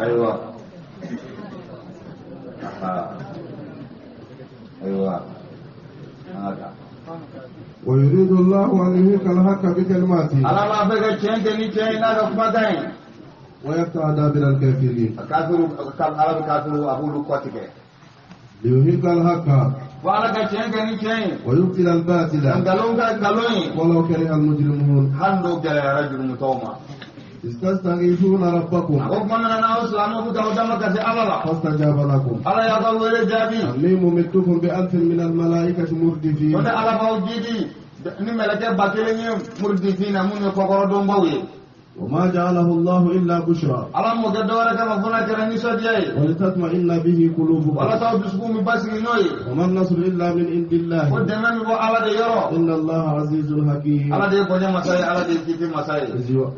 Ayiwa. Ayiwa. ويريد الله أن يحق الحق بكلماته. Ala b'a fɛ ka tiɲɛ kɛ ni tiɲɛ ye n'a ka kumakan ye. ويقطع دابر الكافرين. Kafiru, Ala bɛ kafiru a b'olu kɔ tigɛ. ليحق الحق. Ko Ala ka tiɲɛ kɛ ni tiɲɛ ye. ويبطل الباطل. Nkalon ka nkalon ye. ولو كره المجرمون. Hali n'o gɛlɛyara jurumutɔw ma. إذ تستغيثون ربكم. A ko tuma min na n'aw silamɛw bɛ k'aw dama kasi Ala la. فاستجاب لكم. Ala y'a ka wele jaabi. أني ممدكم بألف من الملائكة مردفين. Ko ne Ala b'aw jidi ni mɛlɛkɛ 1000 ye murdifina minnu ye kɔkɔrɔdonbaw ye. وما جعله الله إلا بشرى. Ala m'o kɛ dɔwɛrɛ kama fo n'a kɛra nisɔndiya ye. ولتطمئن به قلوبكم. Walasa aw dusukun bɛ basigi n'o ye. وما النصر إلا من عند الله. Ko dɛmɛ bɛ bɔ Ala de yɔrɔ. إن الله عزيز حكيم. Ala de ye bonya masa ye, Ala de ye kiti masa ye.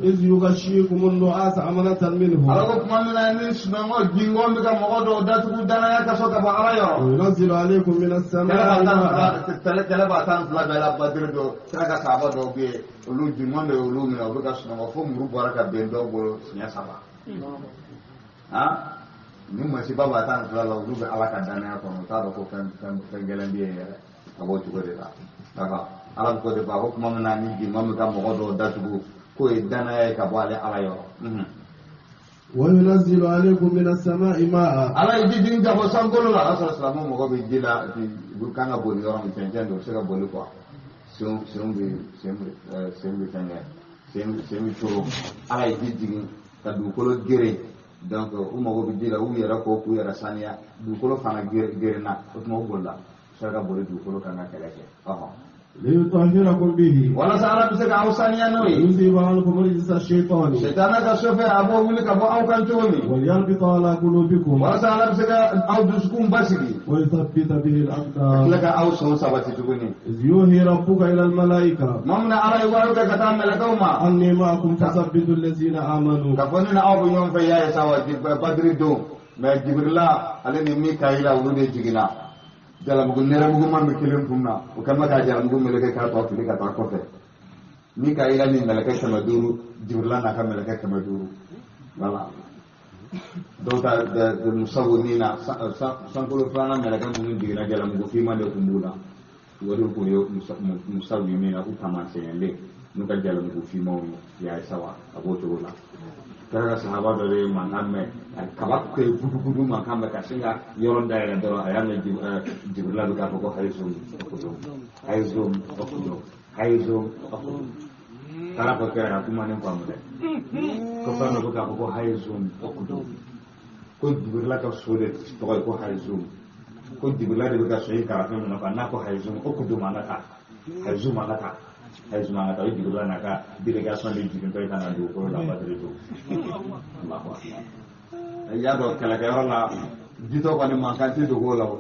إذ يغشيكم النعاس أمنة منه. Ala ko tuma min na ni sunɔgɔ jingɔn bɛ ka mɔgɔ dɔw datugu danaya ka sɔrɔ ka bɔ Ala yɔrɔ. وينزل عليكم من السماء ماء. Kɛlɛ b'a 12 bɛɛ la Badiri don, kira ka sahaba dɔw bɛ yen, olu jingɔn de y'olu minɛ, u bɛ ka sunɔgɔ fo muru bɔra ka ben dɔw bolo siɲɛ 3. Ni masiba b'a 12 la, olu bɛ Ala ka danaya kɔnɔ, u t'a dɔn ko fɛn gɛlɛn bɛ yen yɛrɛ, a b'o cogo de la. Ala bɛ ko de fɔ, a ko tuma min na ni jingɔn bɛ ka mɔgɔ dɔw datugu, k'o ye danaya ye ka bɔ ale Ala yɔrɔ. وينزل عليكم من السماء ماء. Ala ye ji jigin ka bɔ sankolo la, a y'a sɔrɔ silamɛw mago bɛ ji la, u kan ka boli yɔrɔ min, cɛncɛn don, u bɛ se ka boli quoi. Sen bɛ fɛn kɛ, sen bɛ coro. Ala ye ji jigin ka dugukolo geren, donc u mago bɛ ji la, u yɛrɛ ko k'u yɛrɛ saniya, dugukolo fana gerenna, o tuma u bolila, u sera ka boli dugukolo kan ka kɛlɛ kɛ. ليطهركم به. Walasa Ala bɛ se k'aw saniya n'o ye. ويذهب عنكم رجس الشيطان. Sitana ka sofɛ a b'o wuli ka bɔ aw kan cogo min. وليربط على قلوبكم. Walasa Ala bɛ se ka aw dusukun basigi. ويثبت به الأقدام. Tila ka aw sɔn sabati tuguni. إذ يوحي ربك إلى الملائكة. Tuma min na Ala ye wahiyu kɛ ka taa mɛlɛkɛw ma. أني معكم فثبتوا الذين آمنوا. Ka fɔ ne ni aw bɛ ɲɔgɔn fɛ y'a ye sa wa Badiri don, mɛ Jibirila ale ni Mikayila olu de jiginna. Jalamugu nɛrɛmugu man bɛ kelen kun na, o kɛlen bɛ ka jalamugu meleke k'a tɔ fili ka taa kɔfɛ. Mikayila ni mɛlɛkɛ 500, Jibirila n'a ka mɛlɛkɛ 500. Voilà. Dɔw ta musawwimina sankolo filanan mɛlɛkɛ minnu jiginna jalamugu finman de tun b'u la. O de tun ye musawwimina u taamasiyɛnlen n'u ka jalamugu finmanw ye y'a ye sawa a b'o cogo la. Kira ka sahaba dɔ de ye mankan mɛn, kaba kɛ gudugudu mankan mɛn ka sin ka yɔrɔ dayɛlɛ dɔrɔn, a y'a mɛn Jibirila bɛ k'a fɔ ko hayizum okudum, hayizum okudum, hayizum okudum. Taara fɔ kira ka kuma ni faamu dɛ. Ko fɛn dɔ bɛ k'a fɔ ko hayizum okudum. Ko Jibirila ka so de tɔgɔ ye ko hayizum. Ko Jibirila de bɛ ka so in karafe min nɔfɛ, n'a ko hayizum okudum an ka taa, hayizum an ka taa. Hayizum an ka taa, o ye Jibirila n'a ka délégation de jigintɔ ye ka na dugukolo la Badiri don. Allahu akbar. I y'a dɔn kɛlɛkɛyɔrɔ la jitɔ kɔni mankan tɛ dogo o la o.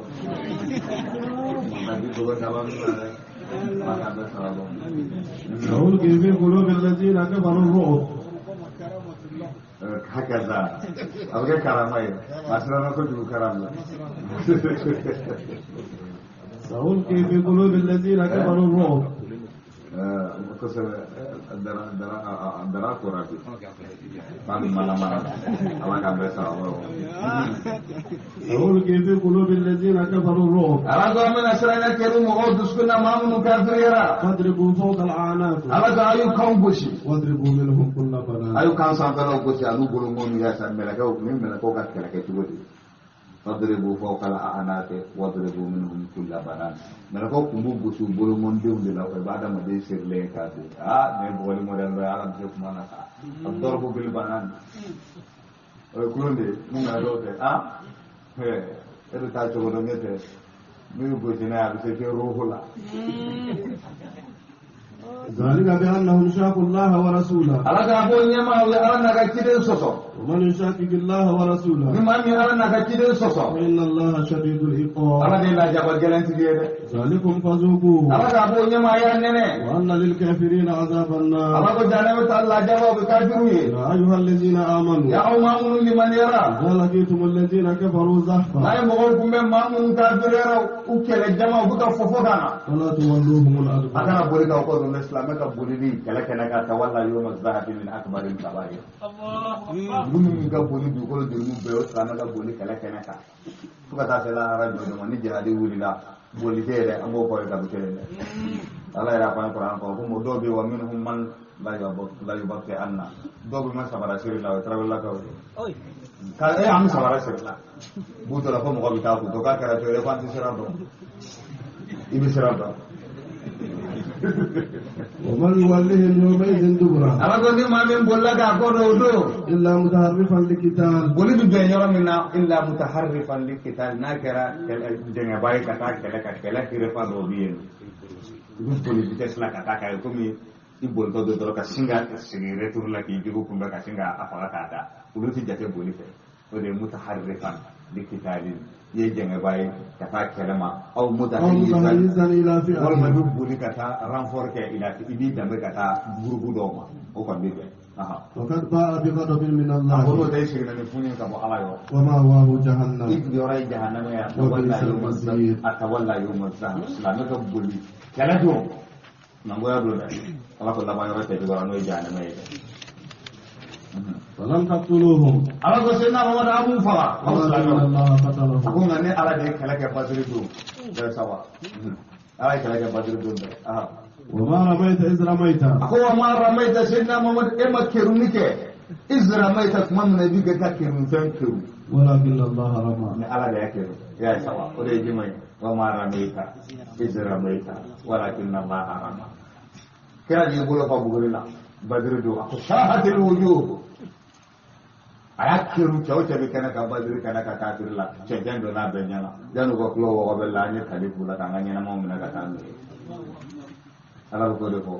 Mankan tɛ dogo daba min na dɛ. Ala k'an bɛɛ sara bɔ. سألقي في قلوب الذين كفروا الرعب. هكذا a bɛ kɛ karama ye a siranna kojugu karam la. سألقي في قلوب الذين كفروا الرعب. Kosɛbɛ, dara kora bi fani mana mana, ala k'an bɛɛ sara. سألقي في قلوب الذين كفروا الرعب. Ala ko an bɛna siranya kɛru mɔgɔw dusukun na, maa minnu kafiriyara. فاضربوا فوق الأعناق. Ala ko a y'u kanw gosi. واضربوا منهم كل بنان. A y'u kan sanfɛlaw gosi a n'u bolonkɔniw, yaasa mɛlɛkɛw ni mɛlɛkɛw ka kɛlɛ kɛ cogo di? Fadribu fawqa al-a'naqi wadribu minhum kulla banan. Mɛlɛkɛw kun b'u gosi u bolonkɔnidenw de la, o bɛ adamaden sirilen k'a don. Aa, nin ye bugɔli modèle dɔ ye, ala bɛ se kuma na sa. Ad-darbu bil banan, o ye kulon de ye mun mɛlɛkɛw tɛ. Aa, e bɛ taa cogo dɔn, ne tɛ n'u y'u gosi n'a ye, a bɛ se fo roho la. ذلك بأنهم شاقوا الله ورسوله. Ala k'a fɔ ɲɛmaa, u ye ala n'a ka ciden sɔsɔ. ومن يشاقق الله Ni ورسوله maa min ye ala n'a ka ciden sɔsɔ, فإن الله شديد العقاب. Ala de ye lajaba gɛlɛntigi ye dɛ. ذلكم فذوقوه. Ala k'a fɔ ɲɛmaa y'a nɛnɛ. وأن للكافرين عذاب Ala النار. ko jahanama ta lajaba o bɛ kafiru ye. يا أيها الذين آمنوا، Ya aw maa minnu limaniyara, إذا لقيتم الذين كفروا n'a زحفا ye mɔgɔw kunbɛn, maa minnu kafiriyara, u kɛlɛ jama u bɛ ka fɔfɔ ka na, فلا تولوهم a الأدبار. kana boli k'aw kɔ don dɛ. Silamɛ ka bolili kɛlɛ kɛnɛ kan, tawalla yawma zahabi min akbaril kabair. Dugu min ka boli dugukolo jurumu bɛɛ, o silamɛ ka boli kɛlɛ kɛnɛ kan fo ka taa se lahara jɔ ma, ni jihadi wulila, boli tɛ yɛrɛ, an b'o fɔ ye kabi kelen dɛ. Ala yɛrɛ a fɔ an ye kuranɛ kɔnɔ ko mɔ dɔw bɛ yen, wa minhum man la yubatti anna, dɔw bɛ ma sabara siri la, o ye tarawelelakaw ye. Ka e an bɛ sabara siri la b'u la fo mɔgɔ bɛ taa kun to k'a kɛra cogo di ko an tɛ siran dɔn, i bɛ siran dɔn. ومن يولهم يومئذ دبره Ala ko ni maa min bolila k'a kɔ don o don, إلا متحرفا لقتال، boli bɛ bɛn yɔrɔ min na, illa mutaharrifan liqital, n'a kɛra jɛngɛba ye ka taa kɛlɛ ka kɛlɛ hirefa dɔw bɛ yen, i bɛ boli vitesse la ka taa k'a ye komi i bolitɔ don dɔrɔn ka sin ka segin retour la k'i jugu kunbɛn ka sin k'a faga k'a da, olu tɛ jate boli fɛ. O de ye mutaharrifan liqitalin, i ye jɛngɛba ye ka taa kɛlɛ ma aw أو mutahayyizan متحيزا إلى walima i فئة bɛ boli ka taa renfort kɛ i b'i danbe ka taa groupe dɔw ma, o kɔni bɛ bɛn. وقد باء بغضب من A ko n'o الله tɛ, i seginna ni funu ye ka bɔ ala yɔrɔ. ومأواه جهنم. I yɔrɔ ye jahanama ye. A tawalla yawma a tawalla yawma zahab. Silamɛ ka boli kɛlɛ don, mangoya don dɛ, ala ko laban yɔrɔ tɛ cogo la, n'o ye jahanama ye dɛ. فلم تقتلوهم Ala ko seyidina Mamadu, a b'u faga aw ولكن silamɛw. الله A ko قتلهم. nka ne ala de ye kɛlɛ kɛ Badiri don bɛɛ sawa, ala ye kɛlɛ kɛ Badiri don bɛɛ. وما رميت إذ رميت A ko wa ma ramaita, seyidina Mamadu, e ma keruni kɛ, iz ramaita, tuma min na i b'i ka kerun fɛn keru, ولكن الله رمى. Ni ala de y'a kɛ, i y'a ye sawa, o de ye jumɛn ye? Wa ma ramaita iz ramaita walakinna allaha rama. Kira de y'i bolo fa buguri la Badiri don, a ko shahatil wujuh, a y'a keru, cɛw cɛ bɛ kɛnɛ kan Badiri kɛnɛ kan kafiri la, cɛncɛn donna a bɛɛ ɲɛna yan'u ka kulo wɔgɔ bɛ la, an ye tali k'u la k'an ka ɲɛnamaw minɛ ka taa n'u ye. Ala bɛ k'o de fɔ,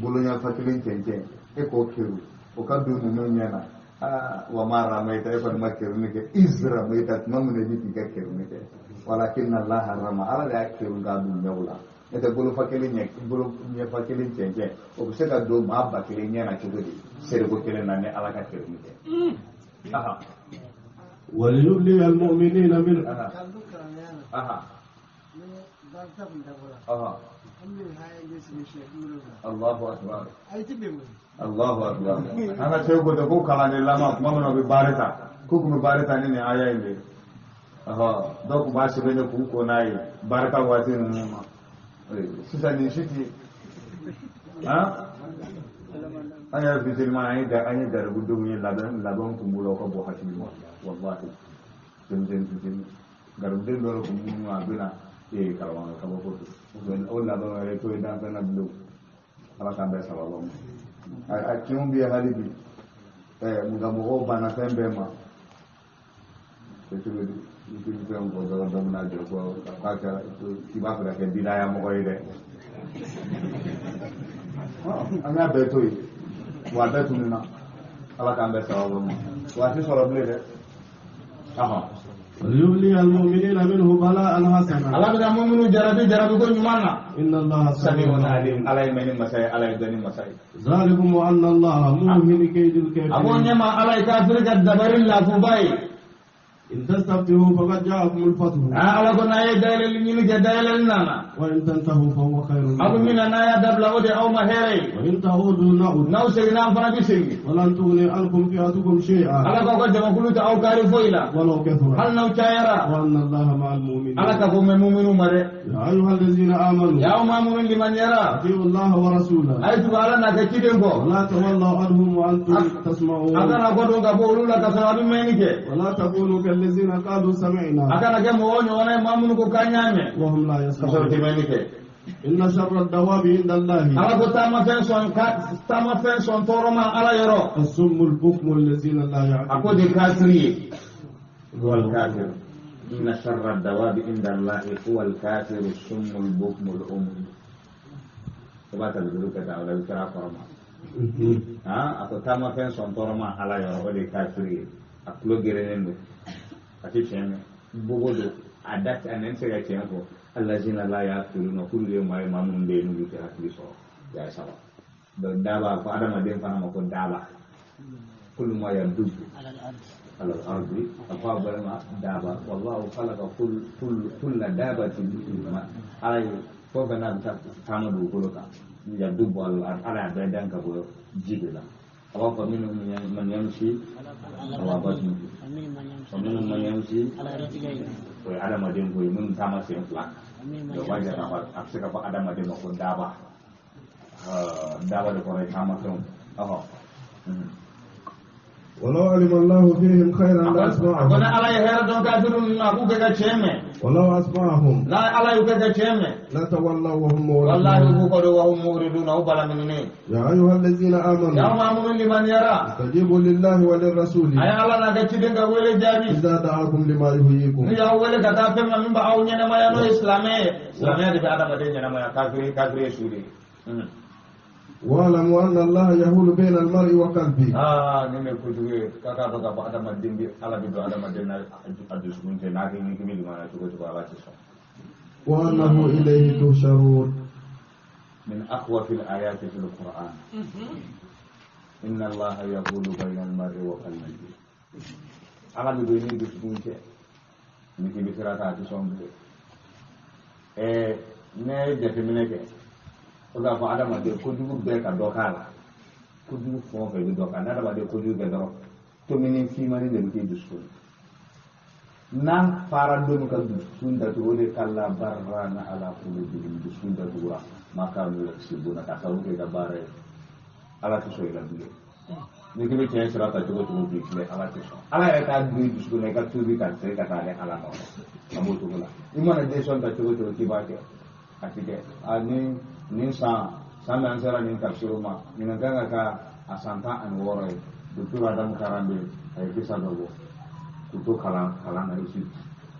bolo ɲɛfa kelen cɛncɛn e k'o keru, o ka don ninnu ɲɛ na. Aa, wa ma ramaita, e kɔni ma keruni kɛ, iz ramaita, tuma min na i bɛ k'i ka keruni kɛ, walakin allaha rama, ala de y'a keru k'a don ɲɛw la. N'o tɛ bolofa kelen ɲɛ, bolo ɲɛfa kelen cɛncɛn, o bɛ se ka don maa 1000 ɲɛ na cogo di seriko kelen na ni ala ka keruni kɛ? Aha. وليبلي المؤمنين منه Aha. Aha. Aha. Allahu akbar, Allahu akbar. An ka sew ko ten ko kalanden lama, tuma min na u bɛ baara ta, k'u kun bɛ baara ta ni nin aya in de ye. Ɔhɔ, dɔw tun b'a sɛbɛn de k'u ko n'a ye barika waati ninnu ma. Sisan nin si ti han an yɛrɛ fitinin an ye an ye garibudenw ye, labɛn labɛnw tun b'u la, u ka bɔ hakili ma, walahi, denmisɛnnin fitinin garibuden dɔw tun b'u a bɛ na ee karamɔgɔ kabako don, o labɛnw yɛrɛ t'o ye danfɛn na bilen. Ala k'an bɛɛ sababa ma. A tiɲɛw bɛ yen hali bi, nka mɔgɔw banna fɛn bɛɛ ma. Kɛ cogo di? Ni k'i bɛ fɛn fɔ dɔrɔn, dɔ bɛna jɔ ko k'a kɛra k'i b'a fɛ ka kɛ bidaya mɔgɔ ye dɛ. An y'a bɛɛ to yen wa a bɛɛ tununna. Ala k'an bɛɛ sababu ma, wa a tɛ sɔrɔ bilen dɛ. وليبلي المؤمنين منه بلاء حسنا. Ala bɛna minnu jarabi jarabi ko ɲuman na. إن الله samiun سميع alim, ala ye mɛnni masa ye, ala ye dɔnni masa ye. ذلكم وأن الله موهن كيد A ko الكافرين. ɲɛma, ala ye kafiri ka dabari lafuba ye. إن تستفتحوا فقد جاءكم الفتح ala ko n'a ye dayɛlɛli ɲini kɛ dayɛlɛli nana وإن تنتهوا فهو خير aw bɛ لكم min na n'a y'a dabila o de aw ma hɛrɛ ye وإن تعودوا نعود n'aw seginna an fana bɛ segin ولن تغني عنكم فئتكم شيئا ala k'aw ka jamakulu tɛ aw kari foyi la ولو كثرت hali n'aw cayara وأن الله مع المؤمنين ala ka fɔ mɛ muminu ma dɛ يا أيها الذين آمنوا y'aw maa minnu limaniyara أطيعوا الله ورسوله a ye tugu ala n'a kɛ ciden kɔ ولا تولوا عنهم وأنتم تسمعون a kana kɔ don ka bɔ olu la ka sɔrɔ a bɛ mɛnni kɛ ولا تكونوا كالذين قالوا a سمعنا kana kɛ mɔgɔ ɲɔgɔnna ye maa minnu ko k'an y'a mɛn وهم لا ka sɔrɔ tɛ يسمعون mɛnni kɛ إن شر الدواب عند الله ala ko taamafɛn sɔn tɔɔrɔ ma ala yɔrɔ الصم البكم الذين لا a ko يعقلون de kafiri ye huwa al-kafir inna sharra ad-dawabi inda Allahi huwa al-kafiru as-summu al-bukmu al-ummi o b'a ta duuru ka taa o la i bɛ kɛra kɔrɔ ma a ko taamafɛn sɔn tɔɔrɔ ma ala yɔrɔ o de ye kafiri ye a tulo gerennen don a tɛ tiɲɛ mɛn bobo don a da a nɛn tɛ se ka tiɲɛ fɔ allazina la yaqiluna k'olu de ye maa ye maa minnu bɛ yen n'olu tɛ hakili sɔrɔ ya saba donc daaba ko adamaden fana ma ko daaba kullu ma yadubu ala al-ardi a ko a balima daaba wallahu khalaqa kulla daabatin ma ala ye fɛn o fɛn n'a bɛ taa taama dugukolo kan yadubu ala al-ard ala y'a bɛɛ dan ka bɔ ji de la a b'a fɔ minnu man yamshi ala batnihi wa minnu man yamshi o ye adamaden ko ye minnu taama sen fila kan donc o b'a jira k'a fɔ a bɛ se ka fɔ adamaden ma ko daaba daaba de kɔrɔ ye taamafɛnw ɔhɔ. ولو علم الله فيهم خيرا a ko لأسمعهم ni ala ye hɛrɛ dɔn kafiru ninnu na a k'u kɛ ka tiɲɛ mɛn ولو أسمعهم n'a ala y'u kɛ ka tiɲɛ mɛn لتولوا وهم walahi u معرضون k'u kɔ don wa hum muriduna u balamininen يا أيها الذين y'aw آمنوا maa minnu limaniyara استجيبوا لله وللرسول a ye ala n'a ka ciden ka wele jaabi إذا دعاكم لما يحييكم n'u y'aw wele ka taa fɛn ma min b'aw ɲɛnamaya n'o ye silamɛ ye silamɛya de bɛ adamaden ɲɛnamaya kafiri kafiri ye su de ye. واعلموا أن الله يحول بين المرء وقلبه Aa nin de ye kojugu ye k'a k'a dɔn k'a fɔ adamaden bɛ ala bɛ don adamaden na a dusukun cɛ n'a k'i ni k'i bɛ limaniya cogo o cogo ala tɛ sɔn. وأنه إليه تحشرون من أخوف الآيات في القرآن إن الله يقول بين المرء وقلبه ala bɛ don i ni dusukun cɛ ni k'i bɛ sira kan a tɛ sɔn bilen ɛɛ ne ye jateminɛ kɛ o k'a fɔ adamaden kojugu bɛɛ ka dɔ k'a la kojugu fɛn o fɛn bɛ dɔ k'a la ni adamaden kojugu kɛ dɔrɔn tomini finmani de bɛ k'i dusukun n'a fara don min ka dusukun datugu o de kala barana ala kulubihim dusukun datugura ma kanu yaksibuna ka sababu kɛ i ka baara ye ala tɛ sɔn i la bilen n'i k'i bɛ tiɲɛ sira ta cogo o cogo k'i tilen ala tɛ sɔn ala yɛrɛ k'a don i dusukun na i ka tuubi ka segin ka taa ale ala nɔ a b'o cogo la i mana décision ta cogo o cogo k'i b'a kɛ a ti kɛ a ni nin san san min an sera nin tafsiru ma ɲinan kan ka kɛ a san 16 ye docteur Adamu Karambe a ye kisa dɔ bɔ k'u to kalan na Egypte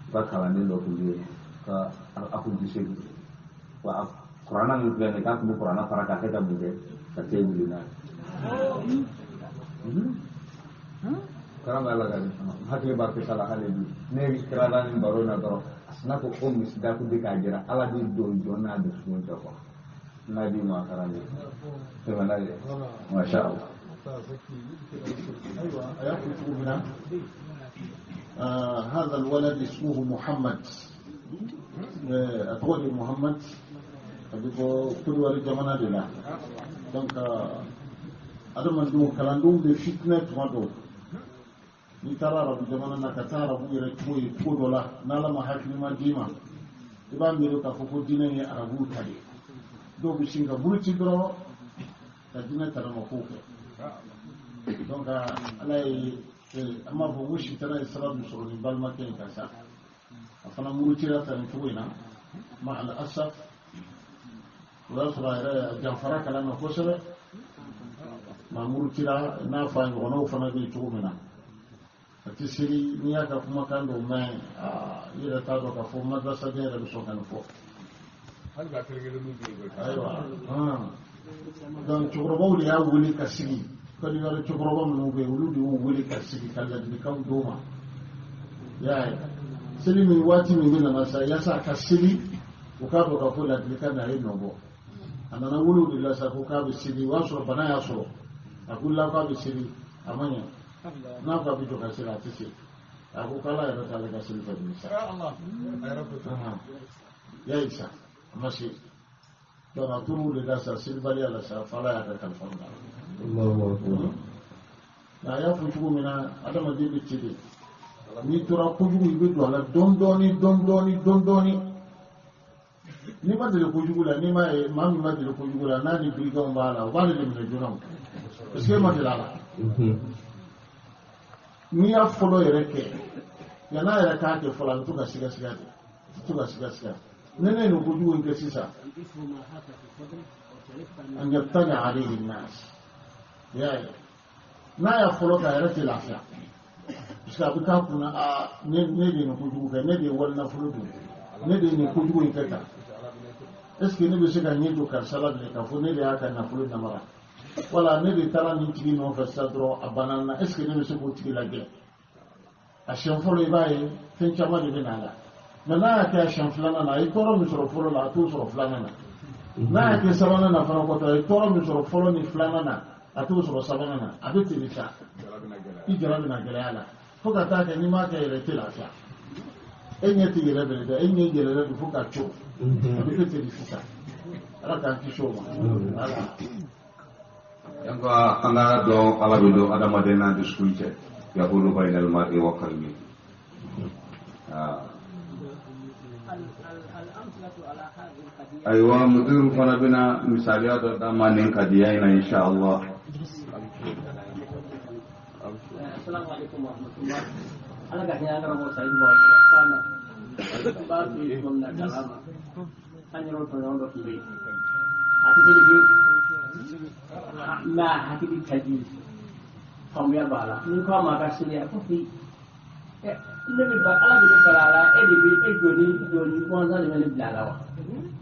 u ka kalanden dɔ tun bɛ yen ka a kun tɛ seli wa a kuranna min filɛ nin ye k'a tun bɛ kuranna fara k'a kɛ ka mun kɛ ka te wuli n'a ye. Karambe ala ka hakili b'a kisa la hali bi ne kɛra la nin baro in na dɔrɔn a sina ko ko misidaku bɛ k'a jira ala bɛ don jɔn n'a dusukun cɛ kuwa n'a di ma karambe tɛmɛ n'a ye masha Allah. أيوة أيقول هنا هذا الولد اسمه محمد أتولي محمد أبيكو كل ولد جمانا دينا donc adamadenw kalandenw bɛ fitinɛ tuma dɔw n'i taara arabu jamana na ka taa arabu yɛrɛ cogo ye cogo dɔ la n'ala ma hakilima d'i ma i b'a miiri k'a fɔ ko diinɛ ye arabuw ta de ye dɔw bɛ sin ka muruti dɔrɔn ka diinɛ tanamakow kɛ donc ala ye an b'a fɔ ko sitana ye sira min sɔrɔ nin balimakɛ in kan sa a fana murutira ta nin cogo in na ma al asaf o y'a sɔrɔ a yɛrɛ a janfara kalan na kosɛbɛ maa murutira n'a fɔ a ɲɔgɔnnaw fana bɛ yen cogo min na a tɛ seli n'i y'a ka kumakan dɔw mɛn i yɛrɛ t'a dɔn k'a fɔ madrasaden yɛrɛ bɛ sɔn ka nin fɔ ayiwa donc cɛkɔrɔbaw de y'a wele ka sigi Côte cɛkɔrɔba minnu bɛ yen olu de y'u wele ka sigi ka ladilikanw d'u ma i y'a ye seli min waati min bɛ nana sa yaasa a ka seli u k'a dɔn k'a fɔ ladilikan na a ye nɔ bɔ a nana wele o de la sa ko k'a bɛ seli o y'a sɔrɔ bana y'a sɔrɔ a wulila k'a bɛ seli a ma ɲɛ n'a ko a bɛ jɔ ka seli a tɛ se A ko k'ala yɛrɛ t'ale ka seli fɛ bilen sa. Ya ye sa, a ma se. Donc a tor'o de la sa, selibaliya la sa, f'ala y'a ka kalifa minɛ a la. Nka a y'a fɔ cogo min na, adamaden bɛ ten de. N'i tora kojugu, i bɛ don a la dɔɔni dɔɔni dɔɔni dɔɔni dɔɔni dɔɔni. N'i ma deli kojugu la, n'i m'a ye maa min ma deli kojugu la, n'a ni birikanw b'a la, o b'ale de minɛ joona o. Parce que e ma deli a la. N'i y'a fɔlɔ yɛrɛ kɛ, yann'a yɛrɛ k'a kɛ fɔlɔ, a bɛ to ka sigasiga de, a bɛ to ka sigasiga. Ne ye nin kojugu in kɛ sisan, an yattali alayhi nas, i y'a ye, n'a y'a fɔlɔ kɛ, a yɛrɛ tɛ lafiya. Parce que a bɛ k'a kunna, aa, ne de ye nin kojugu kɛ, ne de ye wali nafolo dun, ne de ye nin kojugu in kɛ tan. Est ce que ne bɛ se ka ɲɛ jɔ karisa la bilen k'a fɔ ne de y'a ka nafolo namara, wala ne de taara nin tigi nɔfɛ sisan dɔrɔn a banna n na, est ce que ne bɛ se k'o tigi lajɛ? A siɲɛ fɔlɔ, i b'a ye fɛn caman de bɛ na a la. Mais n'a y'a kɛ a siɲɛ filanan na, a ye tɔɔrɔ min sɔrɔ fɔlɔ la, a t'o sɔrɔ filanan na. N'a y'a kɛ sabanan na fana kɔfɛ, a ye tɔɔrɔ min sɔrɔ fɔlɔ ni filanan na, a t'o sɔrɔ sabanan na. A bɛ ten de sa, i jara bɛna gɛlɛya la fo ka taa kɛ n'i m'a kɛ yɛrɛ, i tɛ lafiya. E ɲɛ tɛ yɛlɛ bɛrɛ dɛ, e ɲɛ yɛlɛlen don fo ka co. A bɛ kɛ ten de sisan. Ala k'an kisi o ma. Voilà. Donc an ka dɔn Ala bɛ don adamaden n'a dusukun cɛ, yahulu bainal mar'i wa qalbi. Ayiwa, mudiru fana bɛna misaliya dɔ d'an ma nin kadiya in na, insha Allah. Assalamu alaikum wa rahmatullah. Ala ka hinɛ an karamɔgɔ Sayidu Bagayogo la. Fana b'a to yen tuma min na kalama, an yɛrɛ tɔɲɔgɔn dɔ tun bɛ yen, a tɛ seli fiyewu, mɛ a hakili ka di, faamuya b'a la. Ni ko a ma a ka seli, a ko fi ne bɛ ba Ala bɛ ne bala a la, e de bɛ e jɔ ni jɔ ni gansan de bɛ ne bila a la wa?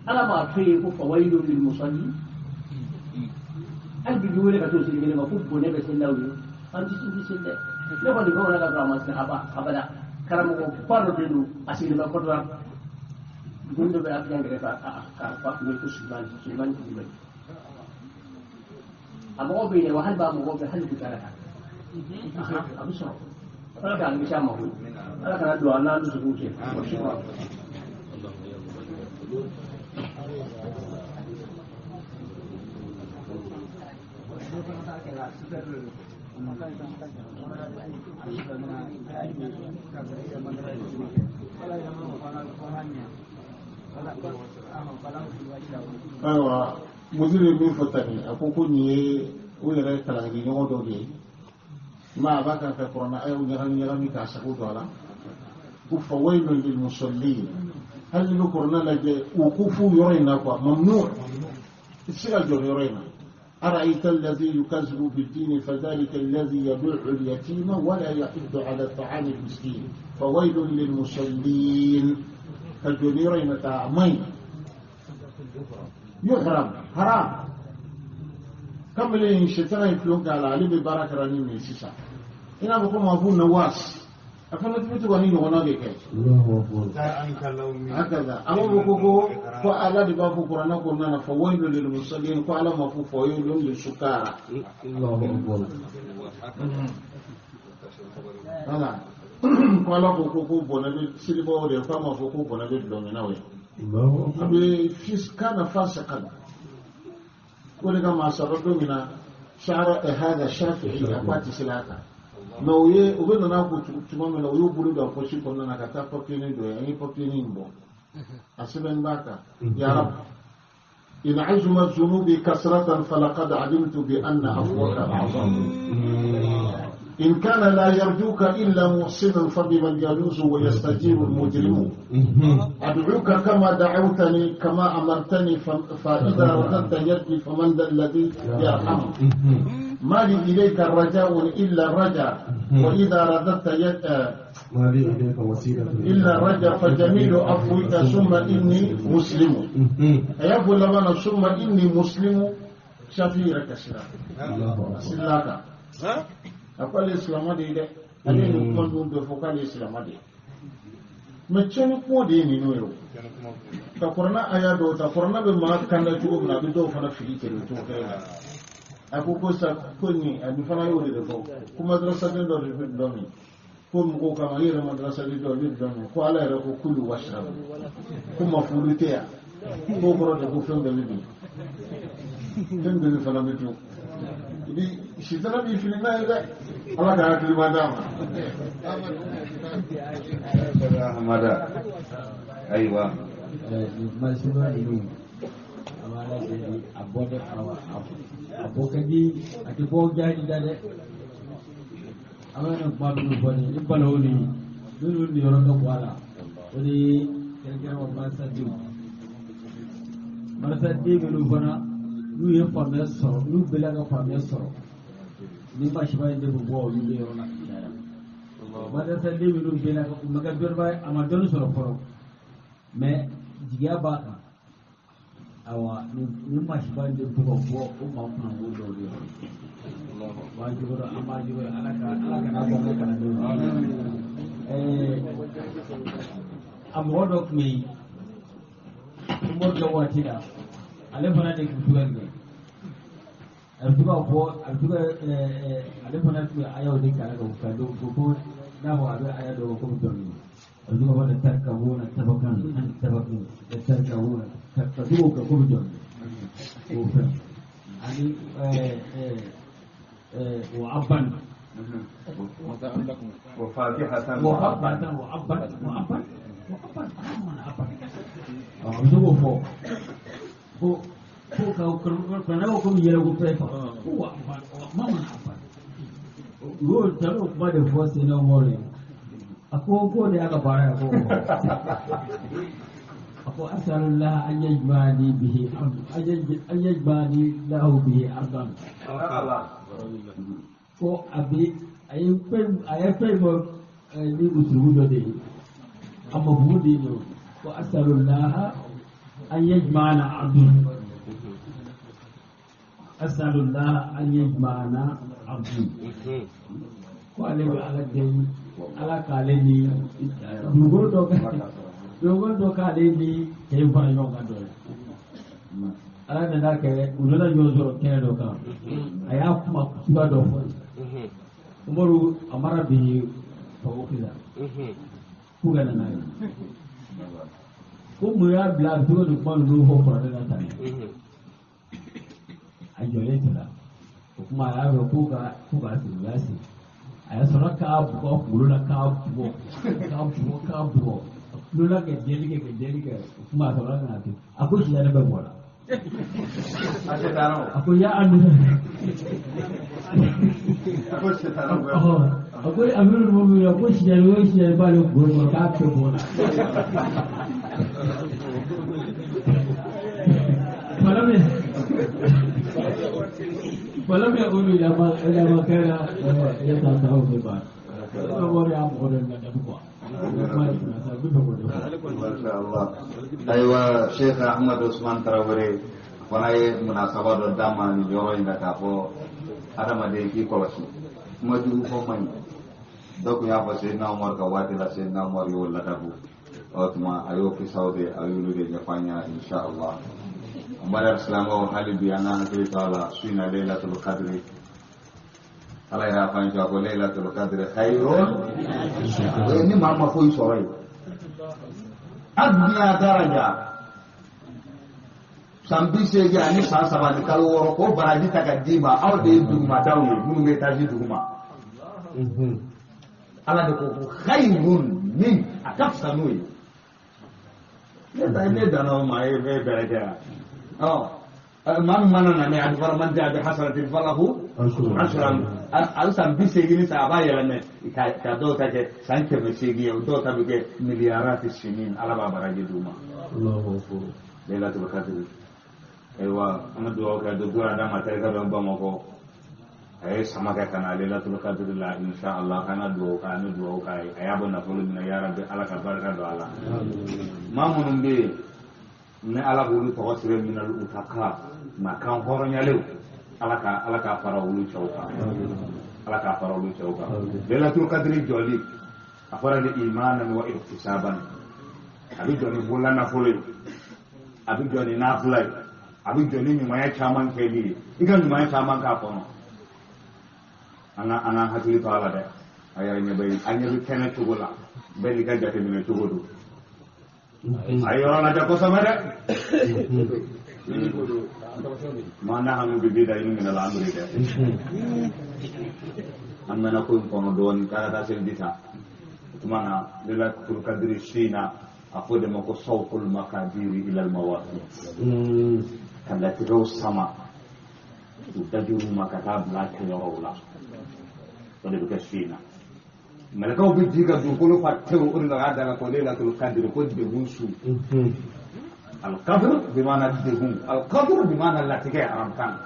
Ala m'a to yen ko fawayilu lil musallin. Hali bi bi wele ka t'o seli kelen ma ko bɔnɛ bɛ selilaw ye, an tɛ seli dɛ. Ne kɔni bamanan ka sɔrɔ a ma se abada. Karamɔgɔ ba dɔ de don, a sigilen bɛ Kɔdiwari, dugu dɔ bɛ Afiriki kɛrɛfɛ, k'a fɔ a tun bɛ ko Sulemani Kulubali. A mɔgɔw bɛ yen wa, hali b'a mɔgɔw bɛ hali bi taara kan a bɛ sɔrɔ. Ala k'an kisi a ma koyi, Ala kana don an n'an dusukun cɛ. O sukura. Ayiwa, mudiri ye min fɔ tan nin, a ko ko nin ye u yɛrɛ kalandenɲɔgɔn dɔ de ye, ma a b'a kan ka kuranɛ ayaw ɲagami ɲagami k'a sago don a la, ko fawailun lil musallin. Hali n'i bɛ kuranɛ lajɛ, u ko f'u yɔrɔ in na quoi, mamnu, i tɛ se ka jɔ nin yɔrɔ in na. أرأيت الذي يكذب بالدين فذلك الذي يدع اليتيم ولا يحض على طعام المسكين فويل للمصلين. كالجنيرين تعمين يحرم حرام كم لين شتنا يفلون على علي ببارك راني من سيسا إن أبوكم أبو نواس أفلا تبتوا هني هنا بك هكذا أما بكوكو فعلى بابو قرآن قرآن فويل للمصلين فعلى ما فويل للسكارى. الله أكبر. هذا قال بكوكو بنبي سيلبا ودي فما فوكو بنبي دونيناوي. الله أكبر. أبي فيس كان فاسقا. ولكن ما سبب منا شعر هذا الشافعي أقوات سلاكا. Mais u ye u bɛ nana ko tuma min na, u y'u bolo don a pɔsi kɔnɔna na ka taa papiye dɔ ye, an ye papiye in bɔ, a sɛbɛn b'a kan: ya rab in azuma zunubi kasratan falaqad alimtu bi anna afwaka a'zam, in kana la yarjuka illa muhsinan fabiman yaluzu wa yastajiru almujrimu, ad'uka kama da'awtani kama amartani, fa idha radadta yadi faman dha alladhi yarham, ما لي إليك الرجاء إلا الرجاء، وإذا رددت يد ما لي إليك وسيلة إلا الرجاء فجميل عفوك ثم إني مسلم. أيقول لما ثم إني مسلم شفيرك سلاك أقول الإسلام دي ده أنا نقول بفوق الإسلام دي ما تشني كودي نينو ka kurana aya dɔw ta, kurana bɛ maa kan na cogo min na, a bɛ dɔw fana fili ten o cogo kelen na. A ko ko sa ko nin ani fana y'o de fɔ ko madrasaden dɔ de bɛ dɔ min Ko mɔgɔw kama i yɛrɛ madarasa di dɔ i bɛ dɔn ko ala yɛrɛ ko kulu wasirabu ko mafulu tɛ yan k'o kɔrɔ de ko fɛn bɛɛ bɛ dun fɛn bɛɛ bɛ fana bɛ dun i bi sitana b'i fili n'a ye dɛ ala ka hakilima d'a ma. Ahmada ayiwa. Masiba ninnu a b'a lajɛ a bɔ dɛ a bɔ ka di a tɛ bɔ jaabi da dɛ. An bɛ nin kuma minnu fɔ nin ye ni balawu ni minnu niyɔrɔ ka bɔ a la o de ye kɛrɛnkɛrɛn masadenw masaden minnu fana n'u ye faamuya sɔrɔ n'u bɛla ka faamuya sɔrɔ ni masiba in de bɛ bɔ olu de yɔrɔ la ka caya masaden minnu bɛla ka u ma kɛ dɔnnibaa ye a ma dɔnni sɔrɔ fɔlɔ mɛ jigiya b'a kan awa ni masiba in de bɛ ka bɔ o maa kunnango dɔw de yɔrɔ. B'a jogo dɔn an b'a jogo dɔn ala ka ala kana bɔ an ka kalandenw na. A mɔgɔ dɔ tun bɛ yen Umaru ka waati la ale fana de tun bɛ to ka nin kɛ a bɛ to ka bɔ a bɛ to ka ale fana tun bɛ ayaw de kalan ka dɔn ko n'a fɔ a bɛ aya dɔ ko dɔɔnin a bɛ to ka fɔ la tarikabuna tabakan an tabakan la tarikabuna ka to k'o kɛ ko bɛ dɔɔnin o fɛn ani وعبا وفاكهة وعبا وعبا وعبا وعبا وعبا فوق فوق فوق كنا كم يلقوا فيها هو ما من عبا يقول ترى ما دفوس إنه مولي أكو كل يا كبار أكو أكو أسأل الله أن يجمعني به أن يجمعني له به أرضا ko a bɛ a ye fɛn fɔ ni usubu dɔ de ye a mafumu de ye ko asalulaha an yajma'ana abdun asalulaha an yajma'ana abdun ko ale bɛ ala deli ala k'ale ni dugukolo dɔ ka dugukolo dɔ k'ale ni cɛ in fara ɲɔgɔn kan dɔ ye. Ala nana kɛ u nana ɲɔgɔn sɔrɔ kɛnɛ dɔ kan a y'a kuma cogoya dɔ fɔ Umaru a mara bi fago kila k'u ka na n'a ye ko mun y'a bila a bɛ to ka nin kuma ninnu fɔ kɔrɔlen na tan a jɔlen tora o kuma a y'a fɔ k'u k'a sigi u y'a sigi a y'a sɔrɔ k'a bugɔ a kunkolo la k'a bugɔ k'a bugɔ k'a bugɔ a kulo la ka jɛli kɛ ka jɛli kɛ o kuma a sɔrɔ ka na ten a ko sitanɛ bɛɛ bɔra. A ko ya amir a ko amiru mu'minin ko sitanɛ o sitanɛ b'ale kunkolo kɔnɔ k'a bɛɛ bɔra. Falam yaqulu ila ma kana yata'attahu fi ba'd. Masha Allah. Ayiwa Sheikh Ahmad Usman Tarawele fana ye munasaba dɔ d'an ma nin yɔrɔ in na k'a fɔ adamaden k'i kɔlɔsi kuma jugu fɔ man ɲi dɔ tun y'a fɔ Seydina Umar ka waati la Seydina Umar y'o ladabu o tuma a y'o kisaw de a y'olu de ɲɛfɔ an ɲɛna insha Allah. An b'a silamɛw hali bi an k'an hakili to a la su in na Laylatul Qadri ala yɛrɛ y'a fɔ an ye ko Laylatul Qadri khayrun o ye ni maa ma foyi sɔrɔ yen aduna daraja san 83 ani san 3 ni kalo 6 k'o baraji ta ka d'i ma aw de ye dugumadaw ye minnu bɛ etazi duguma ala de ko ko khayrun min a ka fisa n'o ye ne danna o ma e bɛ bɛrɛ kɛ yan maa min mana na ne a fara man tɛ a bɛ hasanatin falahu ashran a bɛ san 80 san a b'a yɛlɛmɛ ka dɔw ta kɛ san 800 ye o dɔw ta bɛ kɛ miliyarati sinin ala b'a baraji d'u ma. Laylatul Qadr ayiwa an ka dugawu kɛ dɔ dɔra d'a ma terikɛ dɔ Bamakɔ a ye sama kɛ ka na Laylatul Qadr la insha Allah k'an ka dugawu kɛ an bɛ dugawu k'a ye a y'a bɔ nafolo min na ya Rabbi ala ka barika don a la maa minnu bɛ yen ni ala b'olu tɔgɔ sɛbɛn minal utaka maa kan hɔrɔnyalenw ala k'a fara olu cɛw kan ala k'a fara olu cɛw kan Laylatul Qadr jɔli a fɔra de imanan wa ihtisaban a bɛ jɔ ni bolola nafolo ye a bɛ jɔ ni nafila ye a bɛ jɔ ni ɲumanya caman kɛli ye i ka ɲumanya caman k'a kɔnɔ an ka hakili to a la dɛ A yɛrɛ ɲɛ bɛ an ɲɛ bɛ kɛnɛ cogo la bɛɛ n'i ka jateminɛ cogo don. A ye yɔrɔ lajɛ kosɛbɛ dɛ. Ma nahanu bi bida'in min al-amri dɛ. An mɛnna ko in kɔnɔ dɔɔnin k'a ka taa seliji ta. O tuma na Lailatul Qadri su in na a fɔ de ma ko sawqul makadiri ila al-mawaqit. Ka latigɛw sama u dajuru ma ka taa bila kɛyɔrɔw la. O de bɛ kɛ su in na. Mɛlɛkɛw bɛ jigin ka dugukolo fa tewu o de la k'a da la ko Lailatul Qadri ko degun su. Al-Qadr bi maana degun, al-Qadr bi maana latigɛ arabukan.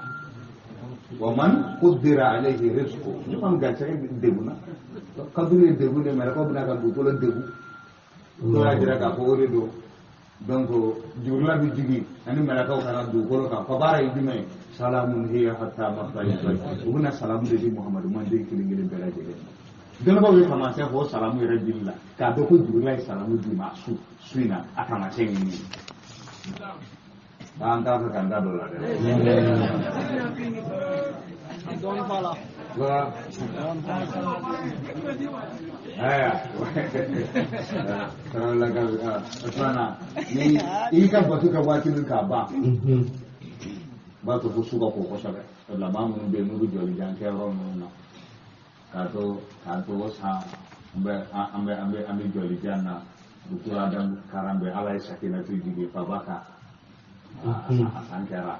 Wa man qaddara alayhi rizquhu, ni man garisɛgɛ degunna, Qadr ye degun de, mɛlɛkɛw bɛna ka dugukolo degun. Dɔw y'a jira k'a fɔ o de don. Donc Jibrila bɛ jigin ani mɛlɛkɛw ka na dugukolo kan. Fa baara ye jumɛn ye? Salamun hiya hatta matla'il fajr. U bɛna salamu de di Muhamadu manden kelen kelen bɛɛ lajɛlen ma. Dɔnnibaaw ye taamasiyɛn fɔ o salamu yɛrɛ dili la k'a dɔn ko Jibrila ye salamu d'i ma su su in na a taamasiyɛn ye nin ye. An t'a fɛ k'an da don o la dɛ. Wa aya tarawelelaka o tuma na ni i ka bato kɛ waati min k'a ban b'a to fo su ka ko kosɛbɛ. Sabula maa minnu bɛ yen n'u bɛ jɔli jan kɛ yɔrɔ ninnu na k'a to o san an bɛ an bɛ an bɛ an bɛ jɔli jan na docteur Adam Karanbɛ Ala ye sakinatu jigin faba kan a san kɛra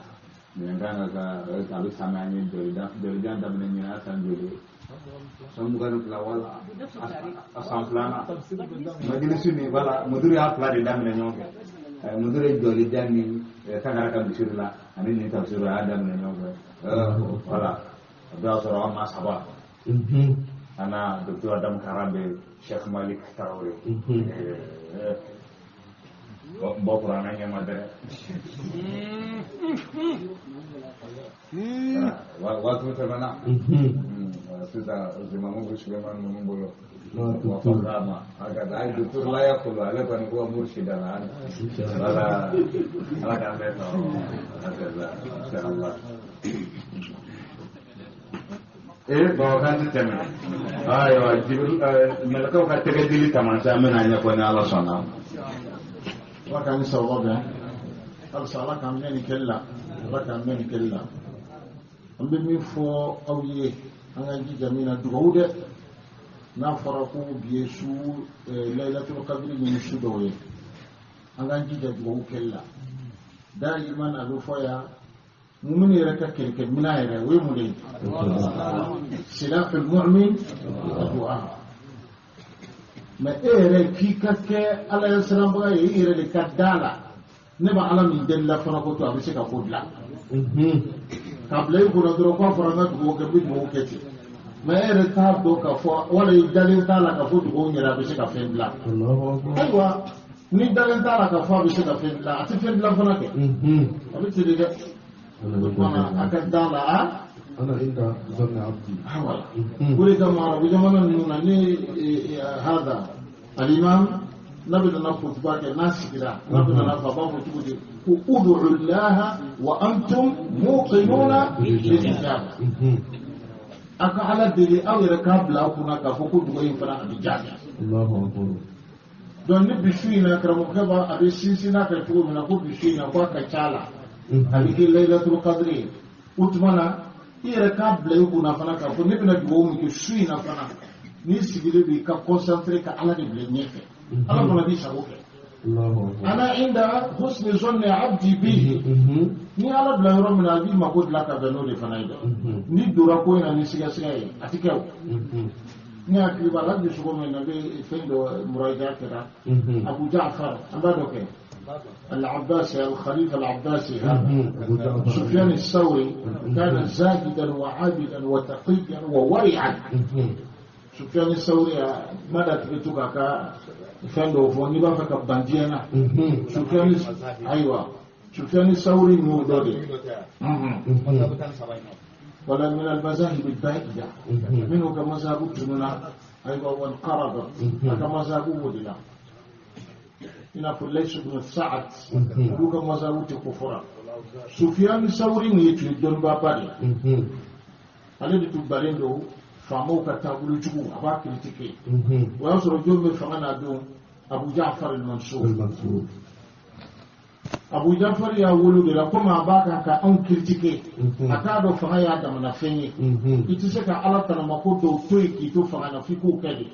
ɲinan kan ka a bɛ san an ye jɔli jan daminɛ ɲinan a san joli san 22 wala a san filanan majilisi ni wala muduru y'a fila de daminɛ ɲɔgɔn fɛ. Muduru ye jɔli jan ni Tangara ka misiri la ani nin tafsiri a y'a daminɛ ɲɔgɔn fɛ wala a bɛ y'a sɔrɔ an maa saba ana docteur Adam Karanbɛ Cheikh Malik Tarawele bɔ kuranɛ ɲɛma dɛ waati tɛmɛna sisan zimamu bɛ Suleiman ninnu bolo wa fakama haka ai docteur la yakulu ale kɔni ko murshida la wala Ala k'an bɛɛ sɔrɔ hakaza inshallah. Ee bɔn kan ti tɛmɛ ayiwa Jibril mɛlɛkɛw ka tɛgɛ dili taamasiyɛn an bɛna ɲɛfɔ ni Ala sɔnna. Ala k'an ni sababa bɛn halisa Ala k'an mɛn nin kɛli la Ala k'an mɛn nin kɛli la. An bɛ min fɔ aw ye an ka jija min na dugawu dɛ n'a fɔra ko bi ye su Laylatul Qadri ɲini su dɔw ye an k'an jija dugawu kɛli la dayiman a bɛ fɔ yan mumini yɛrɛ ka kɛlɛkɛminɛn yɛrɛ o ye mun de ye silahul mu'min du'a mais e yɛrɛ k'i ka kɛ Ala ye siranbaga ye i yɛrɛ de ka da la ne bɛ Ala min deli la fana ko to a bɛ se ka ko dilan k'a bila i kunna dɔrɔn k'a fɔra n ka dugawu kɛ n bɛ dugawu kɛ ten mais e yɛrɛ t'a dɔn k'a fɔ wala i dalen t'a la k'a fɔ dugawu yɛrɛ a bɛ se ka fɛn dilan ayiwa ni dalen t'a la k'a fɔ a bɛ se ka fɛn dilan a tɛ fɛn dilan fana kɛ a bɛ ten de dɛ o tuma a ka da la a. أنا عند ظن عبدي. Voilà. O de kama arabu jamana ninnu na ne hada alimam n'a bɛ nana kutuba kɛ n'a sigira n'a bɛ nana fɔ a b'a fɔ cogo di ko ud'u llaha wa antum muqinuna bil ijaba a ka Ala deli aw yɛrɛ k'a bila aw kunna k'a fɔ ko dugawu in fana a bɛ jaabi. Allahu akbar. Donc ni bi su in na karamɔgɔkɛ b'a a bɛ sinsin n'a kɛ cogo min na ko bi su in na ko a ka ca la a bɛ kɛ Laylatul Qadri ye o tuma na i yɛrɛ k'a bila i kunna fana k'a fɔ ne bɛna dugawu min kɛ su in na fana n'i sigilen don i ka concentré ka Ala de bila i ɲɛfɛ Ala fana b'i sago kɛ. Allahu akbar. Ana inda husni zanni abdi bi ni Ala bila yɔrɔ min na a b'i mako dilan ka bɛn n'o de fana ye dɛ n'i donna ko in na ni sigasiga ye a ti kɛ o ne hakili b'a la bi sogo min na bɛ fɛn dɔ muraja kɛra Abu Ja'far an b'a dɔ kɛ العباسي الخليفة العباسي هذا سفيان الثوري كان زاهدا وعابدا وتقيا وورعا سفيان الثوري ماذا تبتوك fɛn dɔw fɔ n'i b'a fɛ ka ban diɲɛ na Sufiyani ayiwa Sufiyani Sawuri n'o dɔ de wala min al-mazahib al-ba'ida minnu ka mazhabu tununa ayiwa wanqarada a ka mazhabu o de la i n'a fɔ Laysu ibn Sa'ad olu ka mazhabu tɛ ko fɔra Sufiyani Sawuri nin ye tun ye dɔnnibaaba de ye ale de tun balen don Faamaw ka taabolo jugu a b'a critiquer. O y'a sɔrɔ jɔn bɛ fanga na don? Abu Ja'far al-Mansur. Abu Ja'far y'a wolo de la komi a b'a kan ka anw critiquer. A t'a dɔn fanga y'a damana fɛn ye. I tɛ se ka Ala tanamako dɔw to yen k'i to fanga na f'i k'o kɛ de.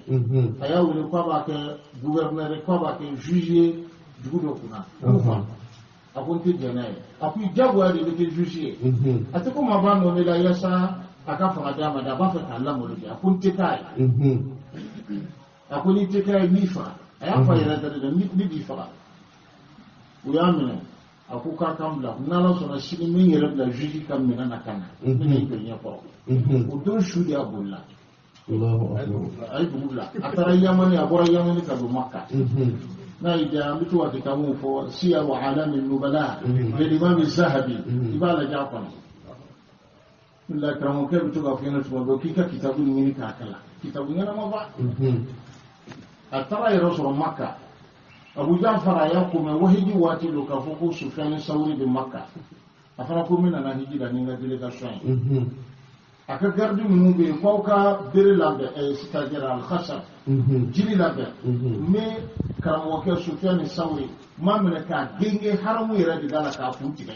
A y'a wele k'a b'a kɛ gouverneur ye, k'a b'a kɛ juge ye dugu dɔ kunna. A ko n tɛ jɛn n'a ye. A ko i diyagoya de bɛ kɛ juge ye. A tɛ komi a b'a nɔ ne la yaasa a ka fanga d'a ma dɛ, a b'a fɛ k'a lamalo de. A ko n tɛ k'a ye. A ko n'i tɛ k'a ye n b'i faga. A y'a fɔ a yɛrɛ dɛ, ne b'i faga. U y'a minɛ. A ko k'a kan bila, n'Ala sɔnna sini min yɛrɛ bila juge ka minɛ na ka na, n bɛna i jɔ ɲɛkɔrɔ. O don su de a bolila. A ye dugu bila, a taara Yamani, a bɔra Yamani ka don Maka. N'a y'i diya an bɛ to ka kitabu fɔ Siyaru Alami Nubala l'Imam Zahabi, i b'a lajɛ a kɔnɔ. La karamɔgɔkɛ bɛ to k'a fɔ ɲɛna tuma bɛɛ k'i ka kitabu ɲini k'a kalan, kitabu ɲɛnama ba. A taara yɛrɛ sɔrɔ Maka. Abu Ja'far a y'a ko mɛn wahiji waati don k'a fɔ ko Sufiyani Sawuri bɛ Maka. A fana ko n bɛ nana hiji la ni n ka délégation ye. A ka garde minnu bɛ yen k'aw ka bere labɛn, c'est-à-dire al-khashab, jiri labɛn. N bɛ karamɔgɔkɛ Sufiyani Sawuri n b'a minɛ k'a genge haramu yɛrɛ de da la k'a kun tigɛ.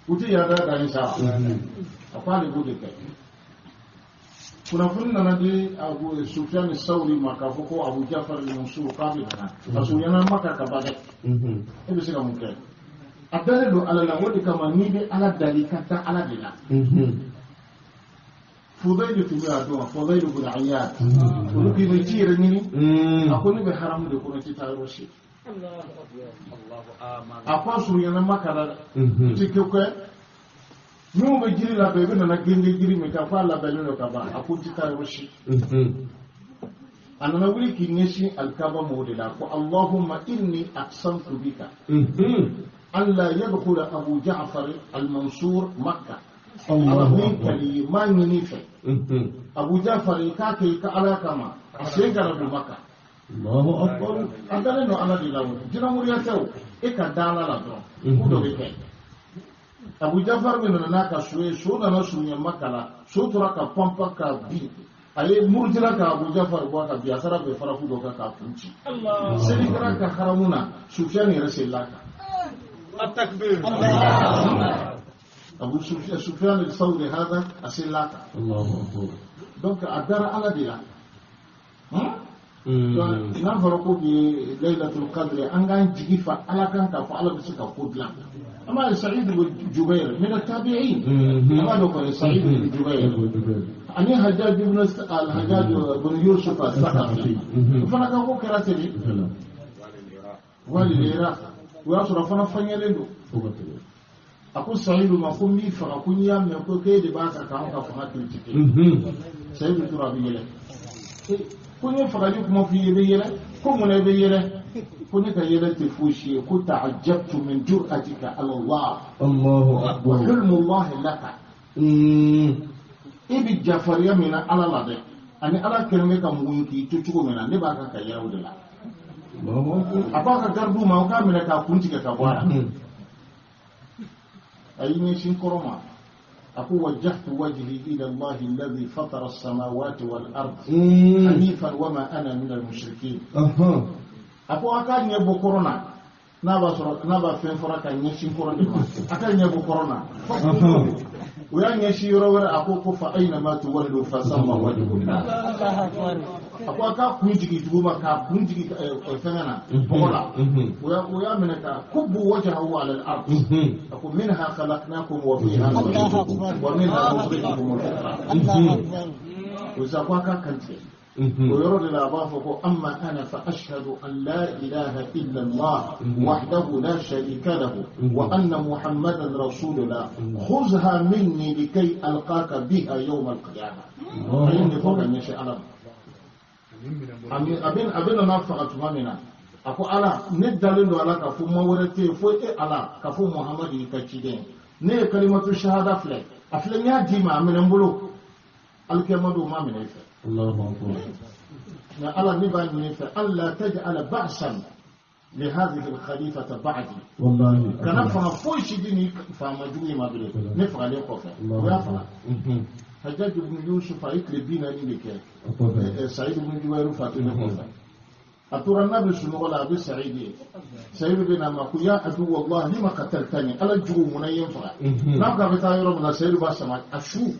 U tɛ yɛrɛ da ni sa. A ko ale b'o de kɛ. Kunnafoni nana di Abu Sufiyani Sawuri ma k'a fɔ ko Abu Ja'far al-Mansur k'a bɛ nana. Parce que u ɲɛna Maka ka ban dɛ. E bɛ se ka mun kɛ? A dalen don Ala la, o de kama n'i bɛ Ala dali i ka da Ala de la. Fudayl tun bɛ a dɔn, Fudayl ibn Iyad. Olu k'i bɛ ci yɛrɛ ɲini. A ko ne bɛ haramu de kɔnɔ, i tɛ taa yɔrɔ si. A ko a surunyana Maka la dɛ. I tɛ ko kɛ. Minnu bɛ jiri labɛn, i bɛ nana genge jiri min kan f'a labɛnnen don ka ban. A ko n tɛ taa yɔrɔ si. A nana wuli k'i ɲɛsin alikaba ma o de la. A ko Allahumma inni aqsamtu bika an la yadkhula Abu Ja'far al-Mansur Makka. Ala min kali ye, n b'a ɲini i fɛ. Abu Ja'far i k'a kɛ i ka Ala kama, a sen kana don Makka. A dalen don Ala de la o. Jinɛmoriya tɛ o. E ka da Ala la dɔrɔn. Ko dɔ bɛ kɛ. Abu Ja'far min nana n'a ka so ye, so nana surunya Maka la, so tora ka panpan ka bin. A ye murutila ka Abu Ja'far bɔ a ka bin, a taara bɛn faraku dɔ kan k'a kun ci. Seli kɛra ka haramu na, Sufiyani yɛrɛ selila kan. Abu Sufyan al-Thawri hada a selila kan. Donc a dara Ala de la. Donc n'a fɔra ko bi Laylatul Qadr, an k'an jigi fa Ala kan k'a fɔ Ala bɛ se ka ko dilan. An b'a ye Sa'id ibn Jubayr min at-tabi'in. An b'a dɔn kɔni Sa'id ibn Jubayr ani Hajjaj ibn al-Hajjaj ibn Yusuf al-Thaqafi. O fana ka ko kɛra ten de. Wali l'Iraq. O y'a sɔrɔ a fana faɲɛlen don. A ko Sayidu ma ko n b'i faga, ko n'i y'a mɛn ko k'e de b'a kan k'anw ka fanga critiquer. Sayidu tora a bɛ yɛlɛ. Ko n ye fagali kuma f'i ye, i bɛ yɛlɛ. Ko mun na i bɛ yɛlɛ? Ko ne ka yɛlɛ tɛ fosi ye. Ko ta'ajjabtu min jur'atika ala Allah wa hulmu Allah laka. E bɛ jafariya min na Ala la dɛ, ani Ala kɛlen bɛ ka mugu k'i to cogo min na, ne b'a kan ka yɛlɛ o de la. A b'a ka garidiw ma, o k'a minɛ k'a kun tigɛ ka bɔ a la. A y'i ɲɛsin kɔrɔ ma. A ko wajjahtu wajhi ila Allah alladhi fatara as-samawati wal ard hanifan wa ma ana min al-mushrikin. A ko a k'a ɲɛ bɔ kɔrɔ na, n'a b'a sɔrɔ n'a b'a fɛn fɔra ka ɲɛsin kɔrɔ de ma, a k'a ɲɛ bɔ kɔrɔ na. U y'a ɲɛsin yɔrɔ wɛrɛ, a ko fa aynama tuwallu fa samma wajhullah. A ko a k'a kun jigin dugu ma, k'a kun jigin fɛngɛ na, bɔgɔ la. U y'a minɛ ka kubbu wajhahu ala al-ard. A ko minha khalaqnakum wa fiha nu'idukum wa minha nukhrijukum ukhra. O sa ko a k'a kan tigɛ. O yɔrɔ de la a b'a fɔ ko amma ana fa ashhadu an la ilaha illa Allah wahdahu la sharika lahu wa anna muhammadan rasulullah khuzha minni likay alqaka biha yawm al-qiyamah. A ye nin fɔ ka ɲɛsin Ala ma. A bɛ nana faga tuma min na, a ko Ala, ne dalen don Ala k'a fɔ ma wɛrɛ tɛ yen fo e Ala, k'a fɔ Muhamadu y'i ka ciden ye. Ne ye kalimatu shahada filɛ, a filɛ n y'a d'i ma, a minɛ n bolo. Alikiyama don ma minɛ i fɛ. Nka Ala, ne b'a ɲini fɛ, alla taj'ala ba'san li hadhihi al-khalifata ba'di. Kana fanga foyi si di ni faama jugu in ma bilen, ne fagalen kɔfɛ. O y'a faga. Hajjaj ibn Yusuf a ye tile 40 de kɛ Saïd ibn Jubayr fatulen kɔfɛ. A tora n'a bɛ sunɔgɔ la a bɛ Saïd ye. Saïd bɛ na a ma ko ya adu wallah lima qataltani, ala jugu mun na i ye n faga. N'a ko a bɛ taa yɔrɔ min na Saïd b'a sama a su.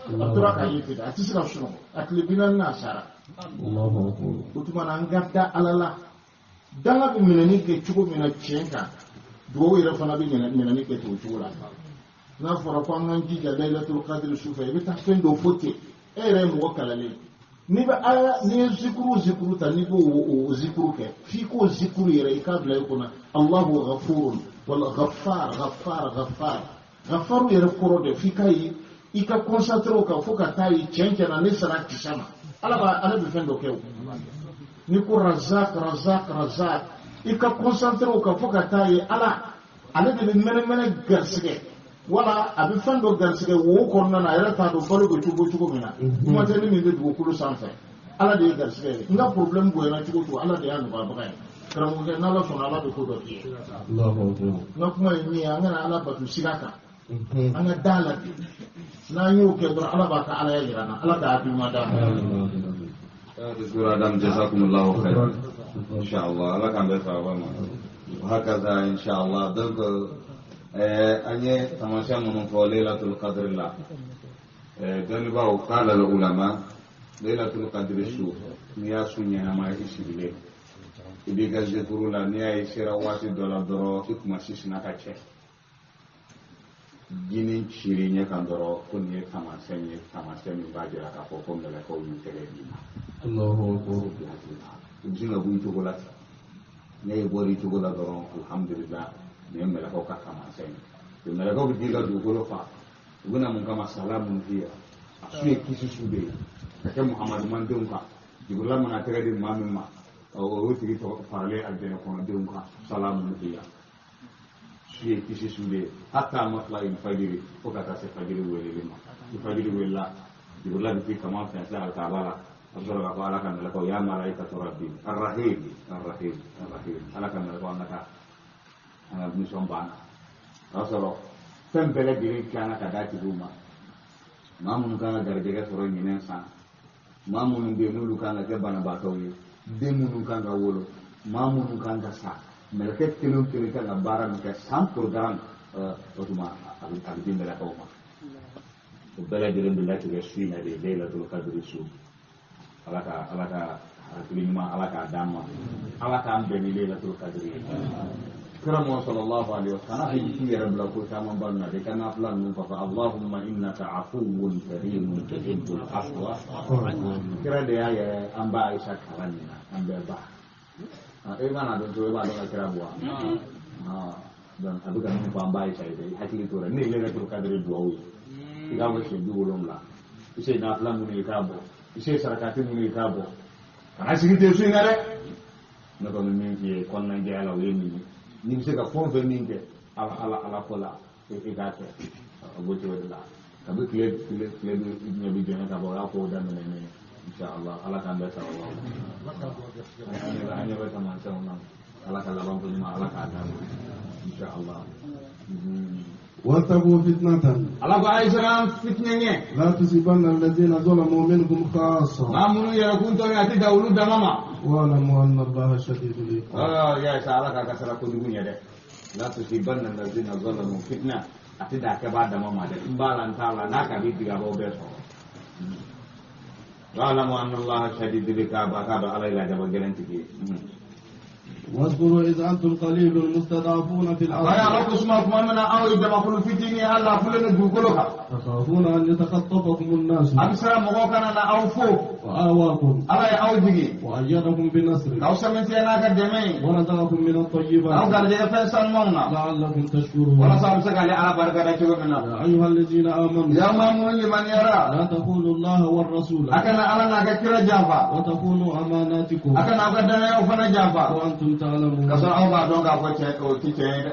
A tora k'a ye ten, a tɛ se ka sunɔgɔ. A tile 40 n'a sara. O tuma na an ka da ala la. Danga bɛ minɛni kɛ cogo min na tiɲɛ kan, dugawu yɛrɛ fana bɛ minɛni kɛ ten o cogo la. N'a fɔra ko an k'an jija Laylatul Qadr su fɛ, i bɛ taa fɛn dɔ fɔ ten, e yɛrɛ ye mɔgɔ kalanlen ye. N'i bɛ aya, n'i ye zikuru ta, n'i b'o o zikuru kɛ, f'i k'o zikuru yɛrɛ i k'a bila i kunna Allahu ghafurun wala ghaffar ghaffar ghaffar. Ghaffaru yɛrɛ kɔrɔ de f'i k'a ye, i ka concentré o kan fo ka taa ye tiɲɛ na ne sara kisa ma. Ala b'a, ala bɛ fɛn dɔ kɛ o. N'i ko razak razak razak, i ka concentré o kan fo ka taa ye ala, ale de bɛ mɛnɛmɛnɛ garisigɛ. Wala a bɛ fɛn dɔ garisigɛ wo kɔnɔna na, a yɛrɛ t'a dɔn balo bɛ cogo cogo min na. Kuma tɛ ni min bɛ dugukolo sanfɛ, ala de ye garisigɛ ye. N ka problème bonyana cogo cogo, ala de y'a nɔgɔyabaga ye. Karamɔgɔkɛ, n'ala sɔnna ala bɛ ko dɔ k'i ye. N ka kuma ye min ye, an kana ala bato siga kan, an ka da la bi. N'an y'o kɛ dɔrɔn, ala b'a ka alaya jira an na. Ala ka hakilima d'an ma. Docteur Adam, jazakumullahu khairan. Inshallah, ala k'an bɛɛ sababa ma. Hakaza inshallah. Donc an ye taamasiyɛn minnu fɔ Laylatul Qadr la, dɔnnibaaw qala al ulama, Laylatul Qadr su, n'i y'a su ɲɛnama i sigilen, i b'i ka zikuru la, n'i y'a ye sera waati dɔ la dɔrɔn i kuma sisina ka cɛ jini ciri ɲɛ kan dɔrɔn, ko nin ye taamasiyɛn ye, taamasiyɛn min b'a jira k'a fɔ ko mɛlɛkɛw y'u tɛgɛ d'i ma. I bɛ sin ka bɔ i cogo la ten, ne ye bɔra i cogo la dɔrɔn, alhamdulillah, nin ye mɛlɛkɛw ka taamasiyɛn ye. Mɛlɛkɛw bɛ t'i ka dugukolo fa, u bɛna mun kama? Salamun hiya, a su ye kisi su de ye ka kɛ Muhamadu mandenw kan. Jibrila mana tɛgɛ di maa min ma, o y'o tigi tɔgɔ faralen alijinɛ kɔnɔdenw kan. Salamun hiya, su ye kisi su de ye hatta matla'il fajiri, fo ka taa se fajiri weleli ma. Ni fajiri welela, Jibrila bɛ t'i kaman fɛnsɛn alikaaba la, a bɛ sɔrɔ k'a fɔ ala ka mɛlɛkɛw, ya malaikatu rabbi arrahim arrahim arrahim, ala ka mɛlɛkɛw, an ka taa, an ka mission banna. O y'a sɔrɔ fɛn bɛɛ lajɛlen tilanna ka d'a tigiw ma. Maa minnu kan ka garijɛgɛ sɔrɔ ɲinɛn san, maa minnu bɛ yen n'olu kan ka kɛ banabaatɔw ye, den minnu kan ka wolo, maa minnu kan ka sa, mɛlɛkɛ kelen o kelen kan ka baara min kɛ san programme, o tuma a bɛ di mɛlɛkɛw ma. O bɛɛ lajɛlen bɛ latigɛ su in na de, Laylatul Qadr su. Ala ka hakili ɲuman ala k'a d'an ma, ala k'an bɛn ni Laylatul Qadr ye. Karamɔgɔ sallallahu alaihi wa sallam, kana k'i yɛrɛ bila ko caman ba na de, ka nafila ninnu fa fɔ Allahumma innaka afuwwun karimun tuhibbul afwa. Kira de y'a yɛrɛ an ba Aisha kalan nin na, an bɛɛ ba. E mana dɔn cogo, e b'a dɔn ka kira bɔ wa? Donc a bɛ ka min fɔ an ba Aisha ye dɛ, i hakili t'o la. Ne ye Laylatul Qadr duwawu ye, i k'a bɔ siɲɛ 70, i se nafila minnu ye i k'a bɔ, i se sarakati minnu ye i k'a bɔ. Kana sigi ten su in na dɛ. Ne kɔni min f'i ye kɔnɔnajɛya la, o ye nin ye. N'i bɛ se ka fɛn o fɛn min kɛ ala ala ala ko la, i k'a kɛ. A b'o cogo de la. Kabi tile tile tile bɛ ɲɛ bɛ jɛngɛ ka bɔ, o y'a kow daminɛ ne ye. Inshallah, ala k'an bɛɛ sababa. An ɲɛ bɛ taamasiyɛnw na. Ala ka laban ko ɲuman ala k'a d'an ma. Inshallah. واتقوا فتنة ala ko a ye siran fitinɛ ɲɛ. لا تصيبن الذين ظلموا منكم خاصة maa minnu yɛrɛ kun tɔɲɔ, a tɛ dan olu dama ma. واعلموا أن الله شديد العقاب. Ya sa ala k'a ka sara kojugu ɲɛ dɛ. La tusibanna allazina zalamu fitna, a tɛ dan a kɛbaa dama ma dɛ. N b'a la, n t'a la, n'a ka bi tigɛ a b'aw bɛɛ sɔrɔ. Wa'lamu anna allaha shadidul iqab, a k'a dɔn ala ye lajaba gɛlɛn tigi ye. واذكروا إذ أنتم قليل مستضعفون في a ye ala الأرض ko suma tuma min na aw ye jamakulu fitinin ye, hali a fulen don dugukolo kan. تخافون أن يتخطفكم الناس A bɛ siran mɔgɔw kana na aw fo. وآواكم Ala ye aw jigi وأيدكم بنصره k'aw sɛmɛntiya n'a ka dɛmɛ ye, ورزقكم من aw الطيبات garijɛgɛ fɛn sanumanw na, لعلكم تشكرون. walasa a bɛ se k'ale ala barika da cogo min na. يا أيها الذين آمنوا Ya maa minnu limaniyara, لا تخونوا الله والرسول a kana ala n'a ka kira janfa, وتخونوا أماناتكم a kana aw ka danayaw fana janfa, وأنتم تعلمون. ka sɔrɔ aw b'a dɔn k'a fɔ tiɲɛ o ti tiɲɛ ye dɛ.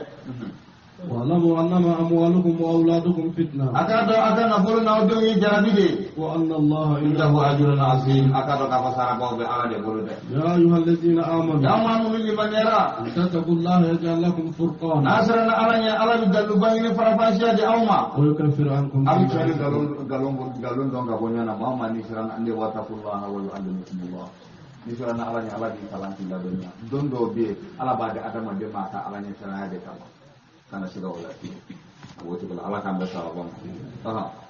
واعلموا أنما أموالكم وأولادكم فتنة أكاد أكاد نقول نعود جربي وأن الله عنده أجر عظيم أكاد كفسارة باب على يقول يا أيها الذين آمنوا يا مؤمنون لمن يرى تتقوا الله يجعل لكم فرقانا ناصرنا على على بدلوبين فرفاشيا دي أوما ويكفر عنكم أبي قالون قالون قالون دونك بنيانا ما ما نسرنا عندي واتقوا الله ويعلمكم الله نسرنا على على دي كلام في الدنيا دون دو بي على بعد أدم دي ما على نسرنا دي كلام kana siga wala woto ala kan bɛ saba bɔ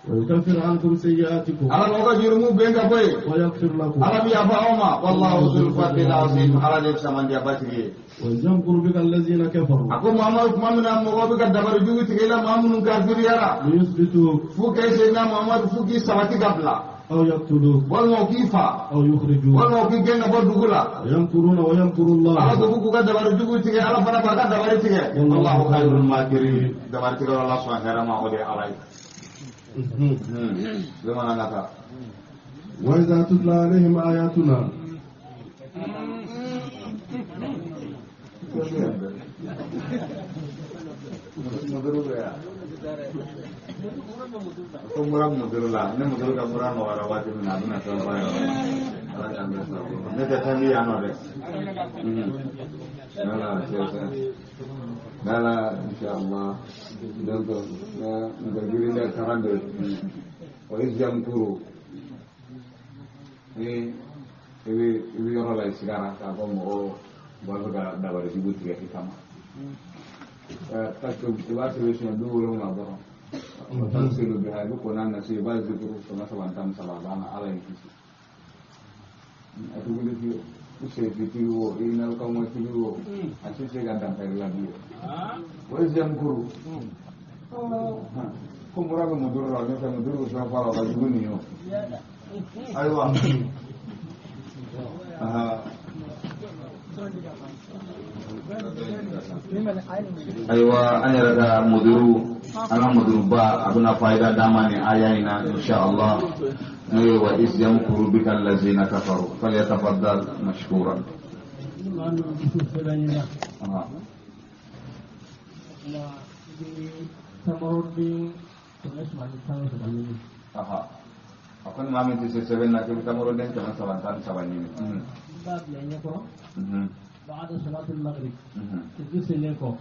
ويكفر عنكم سيئاتكم ala n'o ka jurumu bɛn ka bɔ yen ويغفر لكم ala bi yafa aw ma wallahu zul fadlil azim ala de samandiya batigi ye ويمكر بك الذين كفروا a ko Muhammadu tuma min na mɔgɔw bɛ ka dabari jugu tigɛ i la maa minnu kafiriyara ليثبتوك f'u k'e seyidina Muhammadu f'u k'i sabati ka bila أو يقتلوك walima u k'i fa أو يخرجوك walima u k'i gɛn ka bɔ dugu la ويمكرون ويمكر ala الله ko k'u ka dabari jugu tigɛ ala fana b'a ka dabari tigɛ wallahu khayrul makirin dabari tigɛ ala sɔn hɛrɛ ma o de ye ala ye bamanan ka taa وإذا تتلى عليهم آياتنا ko mura muduru la ne muduru ka mura nɔgɔyara waati min na a bɛna fɛn fɔ a ye ala k'an bɛɛ sago ne tɛ fɛn min yan nɔ dɛ voilà c'est ça voilà inchallah donc na nga girin da karan de o ye jamkuru ni i bɛ yɔrɔ la i sigara k'a fɔ mɔgɔw b'a fɛ ka dabali jugu tigɛ i kama parce que i b'a sɛbɛn siɲɛ 70 dɔrɔn tafsiru biha i bɛ ko n'a nasi i b'a zikuru 313 a banna ala y'i kisi a tɛ wuli fiyewu i sefitigi wo i nalikamɔtigi wo a tɛ se ka dankari la bilen o ye zɛmukuru ko mura bɛ muduru la ne fɛ muduru bɛ fɛn fɔ a la o ka jugu nin ye o ayiwa ayiwa an yɛrɛ ka muduru an ka muduruba a bɛna fayida d'an ma nin aya in na inshallah n'o ye wa iz yamkuru bika allazina kafaru falyatafaddal mashkuran. A ko ni maa min tɛ se sɛbɛn na k'i bɛ tamaroden 313 ɲini. بعد صلاة المغرب تجلس لكم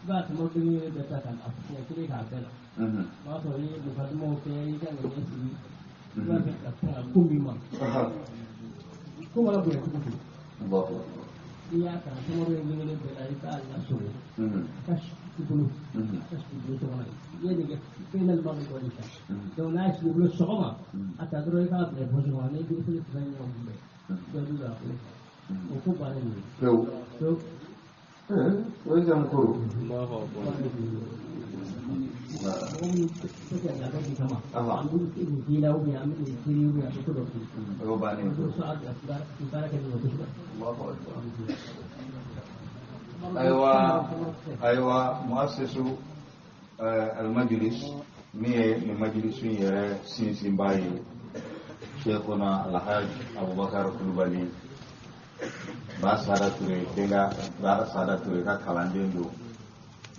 بعد ما تجي بتاعك أفكار كعبنا ما تقولي مقدمة في كان يسوي ما في كم ما كم ولا بيا كم الله يا كان تمر يجيني بلاي تعال نسوي كش يقولوا كش يقولوا طبعا يعني بين المغرب والعشاء لو ناس يقولوا الصغمة أتدري كذا بوزواني يقولوا في يوم بيقولوا pewu o ye jamukuru o y'o bannen ayiwa ayiwa muassisu almajlis min ye nin majlisu in yɛrɛ sinsinbaa ye Sheikhuna Alhaj Abubakar Kulubali ba Sada Ture denga ba Sada Ture ka kalanden don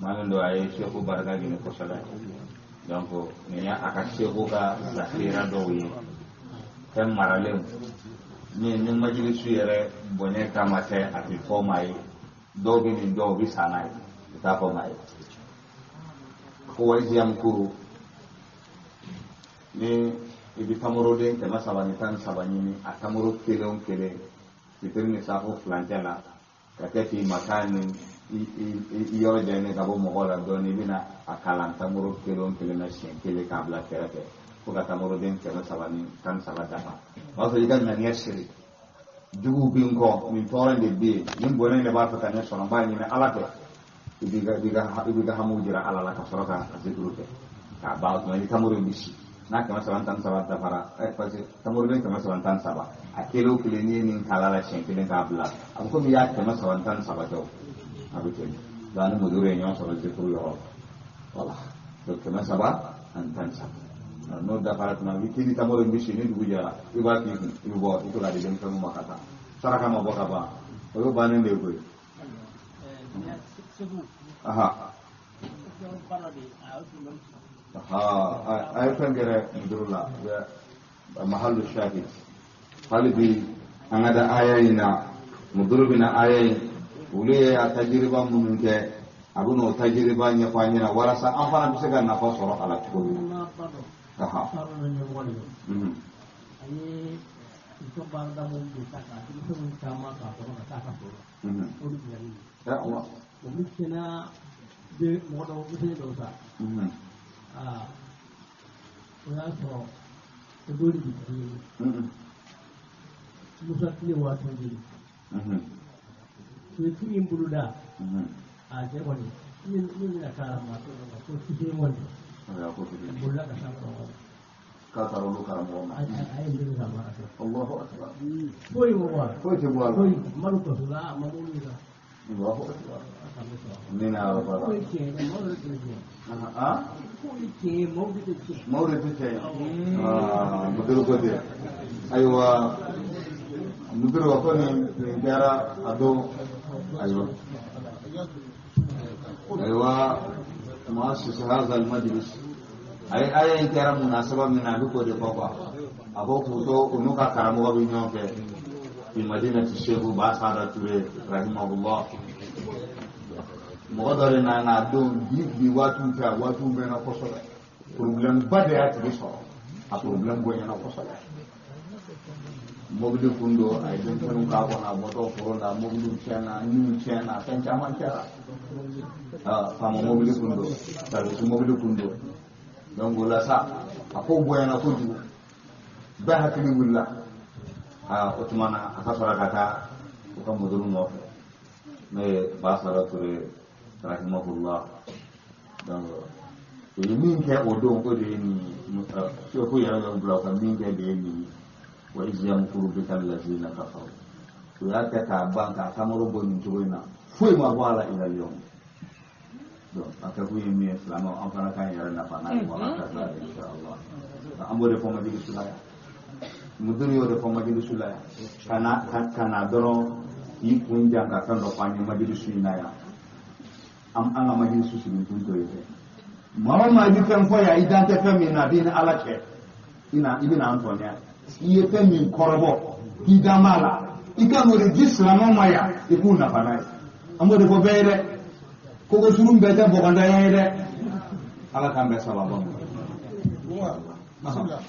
maa min don a ye Seku barika ɲini kosɛbɛ donc nin ye a ka Seku ka zahira dɔw ye fɛn maralenw min ni majilisu yɛrɛ bonya kama tɛ a tɛ fɔ maa ye dɔw bɛ nin dɔw bɛ san n'a ye u t'a fɔ maa ye ko wa iziyamukuru ni i bɛ tamaroden 313 ɲini a tamaro kelen o kelen fitiri ni safo furancɛ la ka kɛ k'i makan ni i yɔrɔ janyalen ka bɔ mɔgɔw la dɔɔnin i bɛna a kalan tamaro kelen o kelen na siɲɛ kelen k'a bila kɛrɛfɛ fo ka tamaroden 313 dafa o b'a sɔrɔ i ka ŋaniya siri juguw bɛ n kɔ nin tɔɔrɔ in de bɛ yen nin bɔnɛ in de b'a fɛ ka ne sɔrɔ n b'a ɲini ala fɛ i b'i ka hamuw jira ala la ka sɔrɔ ka zikuru kɛ k'a ban o tuma i tamaro in bɛ si n'a 313 dafara parce que tamaroden 313 a kelen o kelen n'i ye nin kala la siɲɛ kelen k'a bila a bɛ komi i y'a 313 kɛ o a bɛ ten donc ani muduru ye ɲɔgɔn sɔrɔ zikuru yɔrɔ voilà donc 313 n'o dafara tuma i k'i ni tamaro in bɛ si ni dugu jɛra i b'a k'i kun i bɛ bɔ i to k'a di denmisɛnninw ma ka taa saraka ma bɔ ka ban o y'o bannen de ye koyi. Aha. Ha, a ye fɛn kɛra muduru la mahallu shahid. Hali bi an ka da aya in na, muduru bɛna aya in, olu ye a tajiriba minnu kɛ, a bɛ n'o tajiriba ɲɛfɔ an ɲɛna walasa an fana bɛ se ka nafa sɔrɔ a la cogo min na. Aha. Ya Allah. O y'a sɔrɔ o dɔ de bɛ ye Musa tile waati de u ye ci min boloda a cɛ kɔni min bɛna k'a la maa t'o dɔn ko fitinin kɔni bolola ka taa karamɔgɔ ma. K'a taara olu karamɔgɔ ma. A ye nin ka baara kɛ. Allahu akbar. Foyi ma bɔ a la. Foyi tɛ bɔ a la. Foyi malo kasola a ma mobili la. Allahu akbar. Amina ya rabbal Foyi tiɲɛ ye maaw de tɛ tiɲɛ. Ah? Foyi tiɲɛ ye maaw de tɛ tiɲɛ. Maaw de tɛ tiɲɛ. Ah, muduru ko ten. Ayiwa, muduru a ko nin kɛra a don. Ayiwa. Ayiwa, muassis hadha al-majlis. A ye aya in kɛra munasaba min na a bɛ k'o de fɔ quoi. A ko k'u to u n'u ka karamɔgɔ bɛ ɲɔgɔn fɛ. Fi madinati Segu Basada Ture rahimahullah. Mɔgɔ dɔ de nana a don bi waatiw tɛ a waatiw mɛnna kosɛbɛ. Problème ba de y'a tigi sɔrɔ. A problème bonyana kosɛbɛ. Mobili kun don a ye denmisɛnninw k'a kɔnɔ a bɔtɔ foro la mobiliw tiɲɛna niw tiɲɛna fɛn caman kɛra. Faama mobili kun don service mobili kun don. Donc o la sa a ko bonyana kojugu. Bɛɛ hakili wulila. O tuma na a ka sɔrɔ ka taa u ka muduru nɔfɛ n'o ye Basara Ture rahimahullah. Donc u ye min kɛ o don o de ye nin ye, seku yɛrɛ bɛ bila u ka min kɛ de ye nin ye. Wa iz yamkuru bika allazina kafaru. U y'a kɛ k'a ban k'a tamaro bɔ nin cogo in na, foyi ma bɔ a la ila yawm. Donc a kɛ kun ye min ye silamɛw an fana k'an yɛrɛ nafa n'a ye wa hakaza inshallah. An b'o de fɔ majilisu la yan. Muduru y'o de fɔ majilisu la yan. Ka na dɔrɔn k'i kun jan ka fɛn dɔ fɔ an ye majilisu in na yan. An ka majilisu sigi kun t'o ye dɛ. Maa o maa i bɛ fɛn fɔ yan i dan tɛ fɛn min na a b'i ni Ala cɛ. I bɛna an tɔɲɔ. I ye fɛn min kɔrɔbɔ k'i dan b'a la i kan k'o de di silamɛw ma yan i k'u nafa n'a ye. An b'o de fɔ bɛɛ ye dɛ. Koko surun bɛɛ tɛ bɔgɔdanya ye dɛ. Ala k'an bɛɛ sababa ma. Bismillah.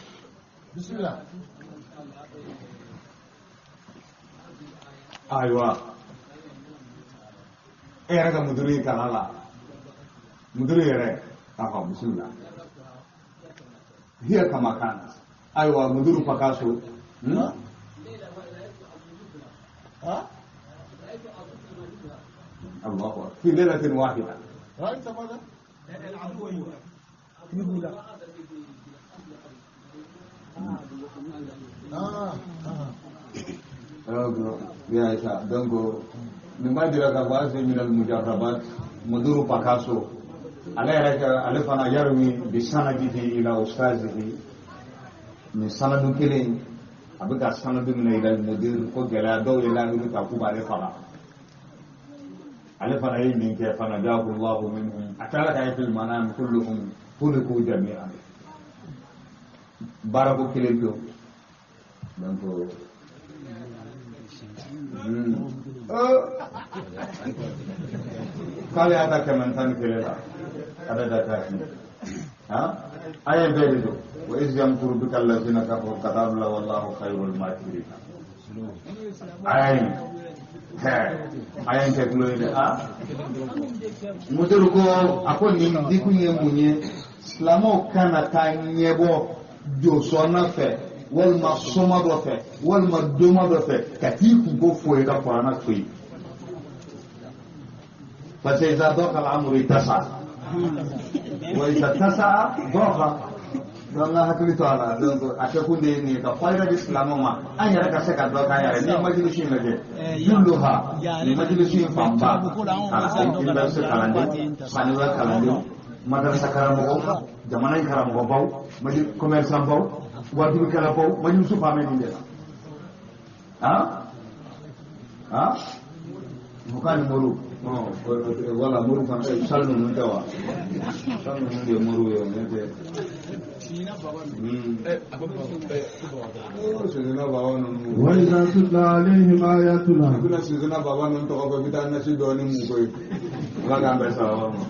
Bismillah. Ayiwa, e yɛrɛ ka muduru ye kalan la. Muduru yɛrɛ, aha, bisimila. Hiya kama kanat. Ayiwa, muduru fakaso. Ha? Allahu akbar. Fi lailatin wahida. رأيت ماذا؟ Ya isa, donc nin b'a jira k'a fɔ hali min al-mujarrabat muduru pakaso ale yɛrɛ ka ale fana yarwi bi sanadihi ila ustazihi nin sanadu kelen a bɛ ka sanadu minɛ ila mudir ko gɛlɛya dɔw ye lahidu ta k'u b'ale faga ale fana ye min kɛ fanajahu Allahu minhum a tilala k'a ye fil manam kulluhum khuliqu jami'an baarako kelen pewu donc k'ale y'a ta 111 la a bɛ da taa sini aya bɛɛ de don wa iz yamkuru bika allazina kafaru ka taa bila wallahu khayrul makirin aya in aya in tɛ tulo ye dɛ muduru ko a ko nin dikun ye mun ye silamɛw kana taa ɲɛbɔ josɔnna fɛ walima soma dɔ fɛ walima doma dɔ fɛ ka t'i kunko fɔ i ka kuranna to yen parce que iza dɔka al'amru ittasa wa iza tasa dɔka donc an ka hakili to a la donc a kɛ kun de ye nin ye ka fayida di silamɛw ma an yɛrɛ ka se ka dɔ k'an yɛrɛ ni majilisi in lajɛ julluha ni majilisi in fanba université kalanden saniya kalanden madarasa karamɔgɔ jamana in karamɔgɔbaw commerçant baw wajibikɛlabaw majilisu fan bɛ nin de la mukan ni muru Wala muru kan sal ninnu tɛ wa sal ninnu de ye muru ye ne tɛ Sidina baba ninnu وإذا تتلى عليهم آياتنا i bɛna Sidina baba ninnu tɔgɔ fɔ i bɛ taa nasi dɔɔni mun koyi Ala k'an bɛn sababa ma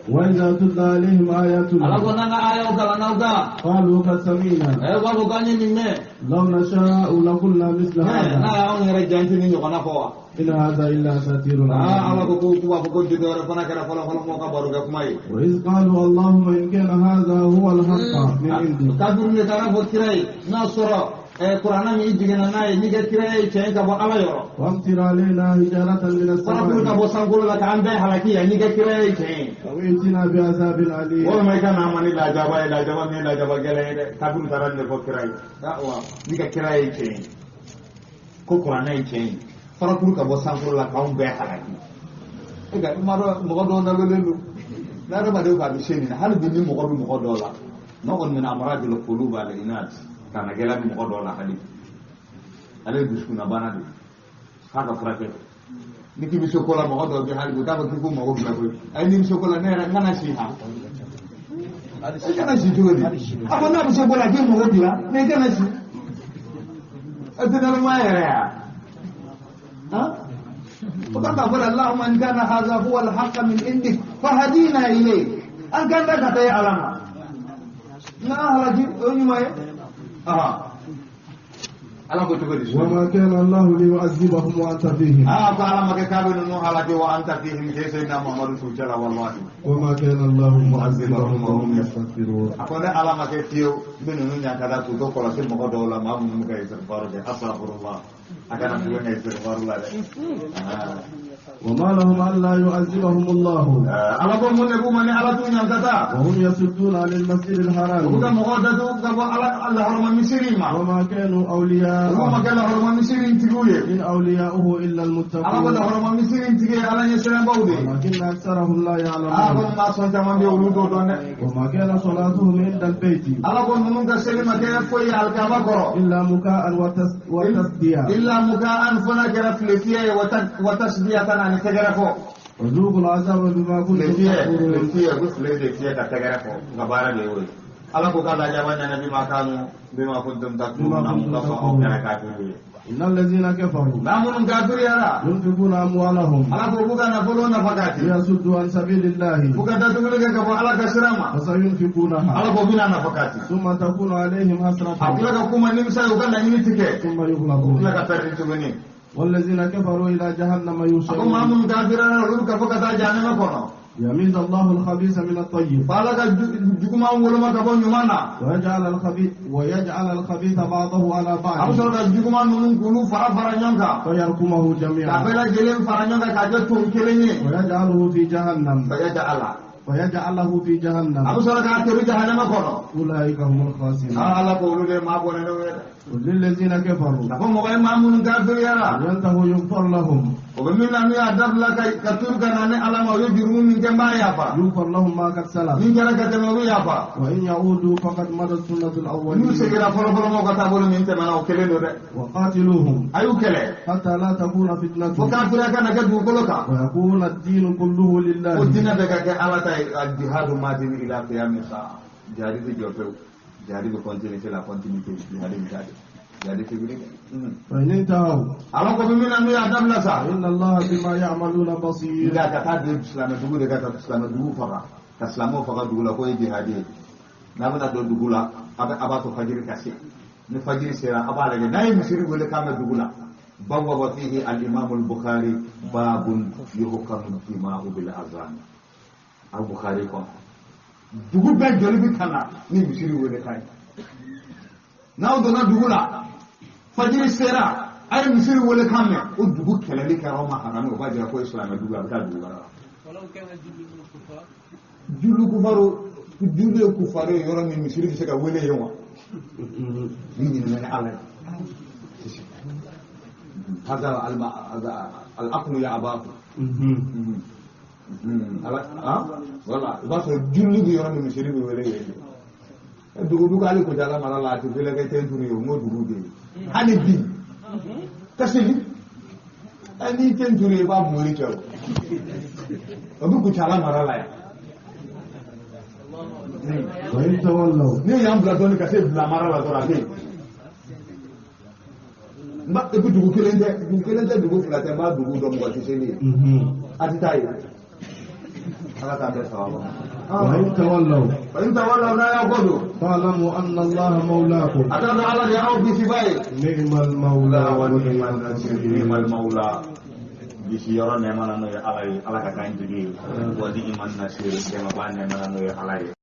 وإذا تتلى عليهم Ala آياتنا ko n'an ka ayaw kalan n'aw kan قالوا قد سمعنا ɛ b'a fɔ k'an ye nin mɛn لو نشاء لقلنا مثل n'a هذا y'anw yɛrɛ janti ni ɲɔgɔnna fɔ wa إن هذا إلا أساطير Ala الأولين ko ko k'u b'a fɔ ko jeli wɛrɛ fana kɛra fɔlɔ fɔlɔ mɔgɔw ka baro kɛ kuma ye وإذ قالوا اللهم إن كان هذا هو الحق من عندك kafiru de taara fɔ kira ye n'a sɔrɔ kuranna min jiginna n'a ye n'i ka kira ye tiɲɛ ka bɔ Ala yɔrɔ وأمطر علينا حجارة من farakuru ka السماء bɔ sankolo la k'an bɛɛ halaki yan n'i ka kira ye tiɲɛ ye أو ائتنا بعذاب أليم walima i ka n'a ma ni lajaba ye lajaba min ye lajaba gɛlɛn ye dɛ kafiru taara nin de fɔ kira ye wa n'i ka kira ye tiɲɛ ye ko kuranna ye tiɲɛ ye farakuru ka bɔ sankolo la k'anw bɛɛ halaki e ka i m'a dɔn mɔgɔ dɔw nalolen don n'adamadenw k'a bɛ se nin na hali bi ni mɔgɔ bɛ mɔgɔ dɔw la n'o kɔni bɛna amara jolo kolu b'a la i n'a kana gɛlɛya bɛ mɔgɔ dɔw la hali bi ale ye dusukunnabana de ye k'a ka furakɛ ni k'i bɛ se ko la mɔgɔ dɔw bɛ hali bi u t'a fɔ k'i k'u mago bila koyi ayi ni bɛ se ko la ne yɛrɛ n kana si han i kana si cogo di a ko n'a bɛ se ko la k'i mago bila mɛ i kana si e tɛ naloma yɛrɛ ya han o kan k'a fɔ la Allahumma in kana hadha huwa al-haqqa min indik fahadina ilayk an kan da ka taa Ala ma n'a halaki o ɲuman ye Ala ko cogo di وما كان الله ليعذبهم وأنت فيهم ko Ala ma kɛ k'a bɛ ninnu halaki wa anta fihim k'e Seydina Muhammadu t'u cɛla wallahi وما كان الله معذبهم وهم يستغفرون a ko ne Ala ma kɛ fiyewu n bɛ ninnu ɲankata k'u to kɔlɔsi mɔgɔ dɔw la maa minnu bɛ ka istighfar kɛ astaghfirullah a kana tulonkɛ kɛ istighfar la dɛ وما لهم ألا يعذبهم الله Ala ko mun de b'u ma ni Ala t'u ɲankata وهم يصدون عن المسجد u bɛ ka الحرام mɔgɔw datugu ka bɔ Ala lahɔrɔma misiri ma وما كانوا olu ma أولياء kɛ lahɔrɔma misiri in tigiw ye إن أولياؤه إلا Ala ko المتقون lahɔrɔma misiri in tigi ye Ala ɲɛsiranbaw de ye ولكن أكثرهم لا ko يعلمون maa sɔn caman bɛ yen olu t'o dɔn dɛ وما كان صلاتهم عند البيت Ala ko ninnu ka seli ma kɛ foyi ye alikaba kɔrɔ إلا مكاء وتسديا illa muka'an fo n'a kɛra file fiyɛ ye wa tasdiyatan ani tɛgɛrɛ fɔ وذوقوا العذاب بما file كنتم fiyɛ file تكفرون fiyɛ ko file de fiyɛ ka tɛgɛrɛ fɔ n ka baara de y'o ye Ala ko k'a lajaba ɲɛna bima kanu bima kuntum takfuruna mun ka fɔ aw kɛra kafiriw ye إن الذين كفروا maa minnu kafiriyara ينفقون أموالهم Ala ko k'u ka nafolo nafakati ليصدوا عن سبيل الله k'u ka datuguli kɛ ka bɔ Ala ka sira ma فسينفقونها Ala ko bɛna nafakati ثم تكون عليهم a حسرة tila ka kuma nimisa ye u ka laɲini tigɛ ثم u يغلبون tila ka pɛrɛn tuguni والذين كفروا إلى جهنم a ko maa يحشرون minnu kafiriyara olu bɛ ka fɔ ka taa jahanama kɔnɔ يميز الله الخبيث من الطيب fo Ala ka juguman woloma ka bɔ ɲuman na ويجعل الخبيث بعضه على a bɛ بعض sɔrɔ ka juguman ninnu k'olu fara fara ɲɔgɔn kan فيركمه k'a جميعا bɛɛ lajɛlen fara ɲɔgɔn kan k'a kɛ ton kelen ye ويجعله في جهنم fayaja'ala ويجعله في a جهنم bɛ sɔrɔ k'a teri jahanama kɔnɔ أولئك هم الخاسرون Ala ko olu de ye maa bɔnɛnenw ye dɛ قل للذين كفروا a fɔ mɔgɔ ye maa minnu kafiriyara ينتهوا يغفر لهم o bɛ min na n'u y'a dabila ka turu ka na ni Ala ma u ye jurumu min kɛ n b'a yafa يغفر لهم ما قد سلف min kɛra ka tɛmɛ u bɛ yafa وإن يعودوا فقد مضت سنة n'u الأولين seginna fɔlɔfɔlɔ mɔgɔw ka taabolo min tɛmɛna o kelen don dɛ وقاتلوهم a y'u kɛlɛ حتى لا تكون fo فتنة kafiriya ka na kɛ dugukolo kan ويكون الدين كله ko لله diinɛ bɛ ka kɛ Ala ta ye a jihadu madin ila qiyami sa'a jihadi tɛ jɔ pewu jihadi bɛ continuer c'est la continuité jihadi bɛ taa de jihadi tɛ wuli dɛ فإن انتهوا Ala ko bɛ min na n'u y'a dabila sa فإن الله بما يعملون بصير nka ka taa don silamɛ dugu de ka silamɛ dugu faga ka silamɛw faga dugu la k'o ye jihadi ye n'a bɛna don dugu la a b'a to fajiri ka se ni fajiri sera a b'a lajɛ n'a ye misiri wele k'a bɛ dugu la bawwaba fihi al-imam al-bukhari babun yuhkamu dima'u bil azan al-bukhari kɔnɔ dugu bɛɛ joli bɛ ka na ni misiri wele k'a ye n'aw donna dugu la fajiri sera a ye misiri wele kan mɛn o dugu kɛlɛli kɛra aw ma haramu o b'a jira ko ye silamɛ dugu ye a bɛ taa dugu wɛrɛ la julu kufaru julu ye kufaru ye yɔrɔ min misiri bɛ se ka wele yen wa ni ɲininka ni Ala ye هذا العقل يا أباه wala i b'a sɔrɔ julu bɛ yɔrɔ min misiri bɛ wele yen dugu dugu hali Kocala mara la a tɛ fɛlɛ kɛ tɛnturu ye o n ko dugu de ye hali bi ka segin Ɛ n'i tɛ n turu i b'a mori kɛ o. O bɛ Kucala mara la yan. وإن تولوا N'i y'an bila dɔɔni ka se bila mara la dɔrɔn a bɛ yen. N b'a et puis dugu kelen tɛ, dugu kelen tɛ, dugu fila tɛ, n b'a dugu dɔn, mɔgɔ tɛ seli ye. A tɛ taa yen. Ala k'an bɛɛ sababa. وإن تولوا وإن تولوا n'a y'a kɔ don. فاعلموا أن الله مولاكم A k'a dɔn Ala de y'aw bisiba ye. نعم المولى ونعم نعم النصير المولى bisi yɔrɔ nɛɛma na n'o ye Ala ye, Ala ka k'an jigi ye, wa ni'man nasir, dɛmɛbaa nɛɛma na n'o ye Ala ye.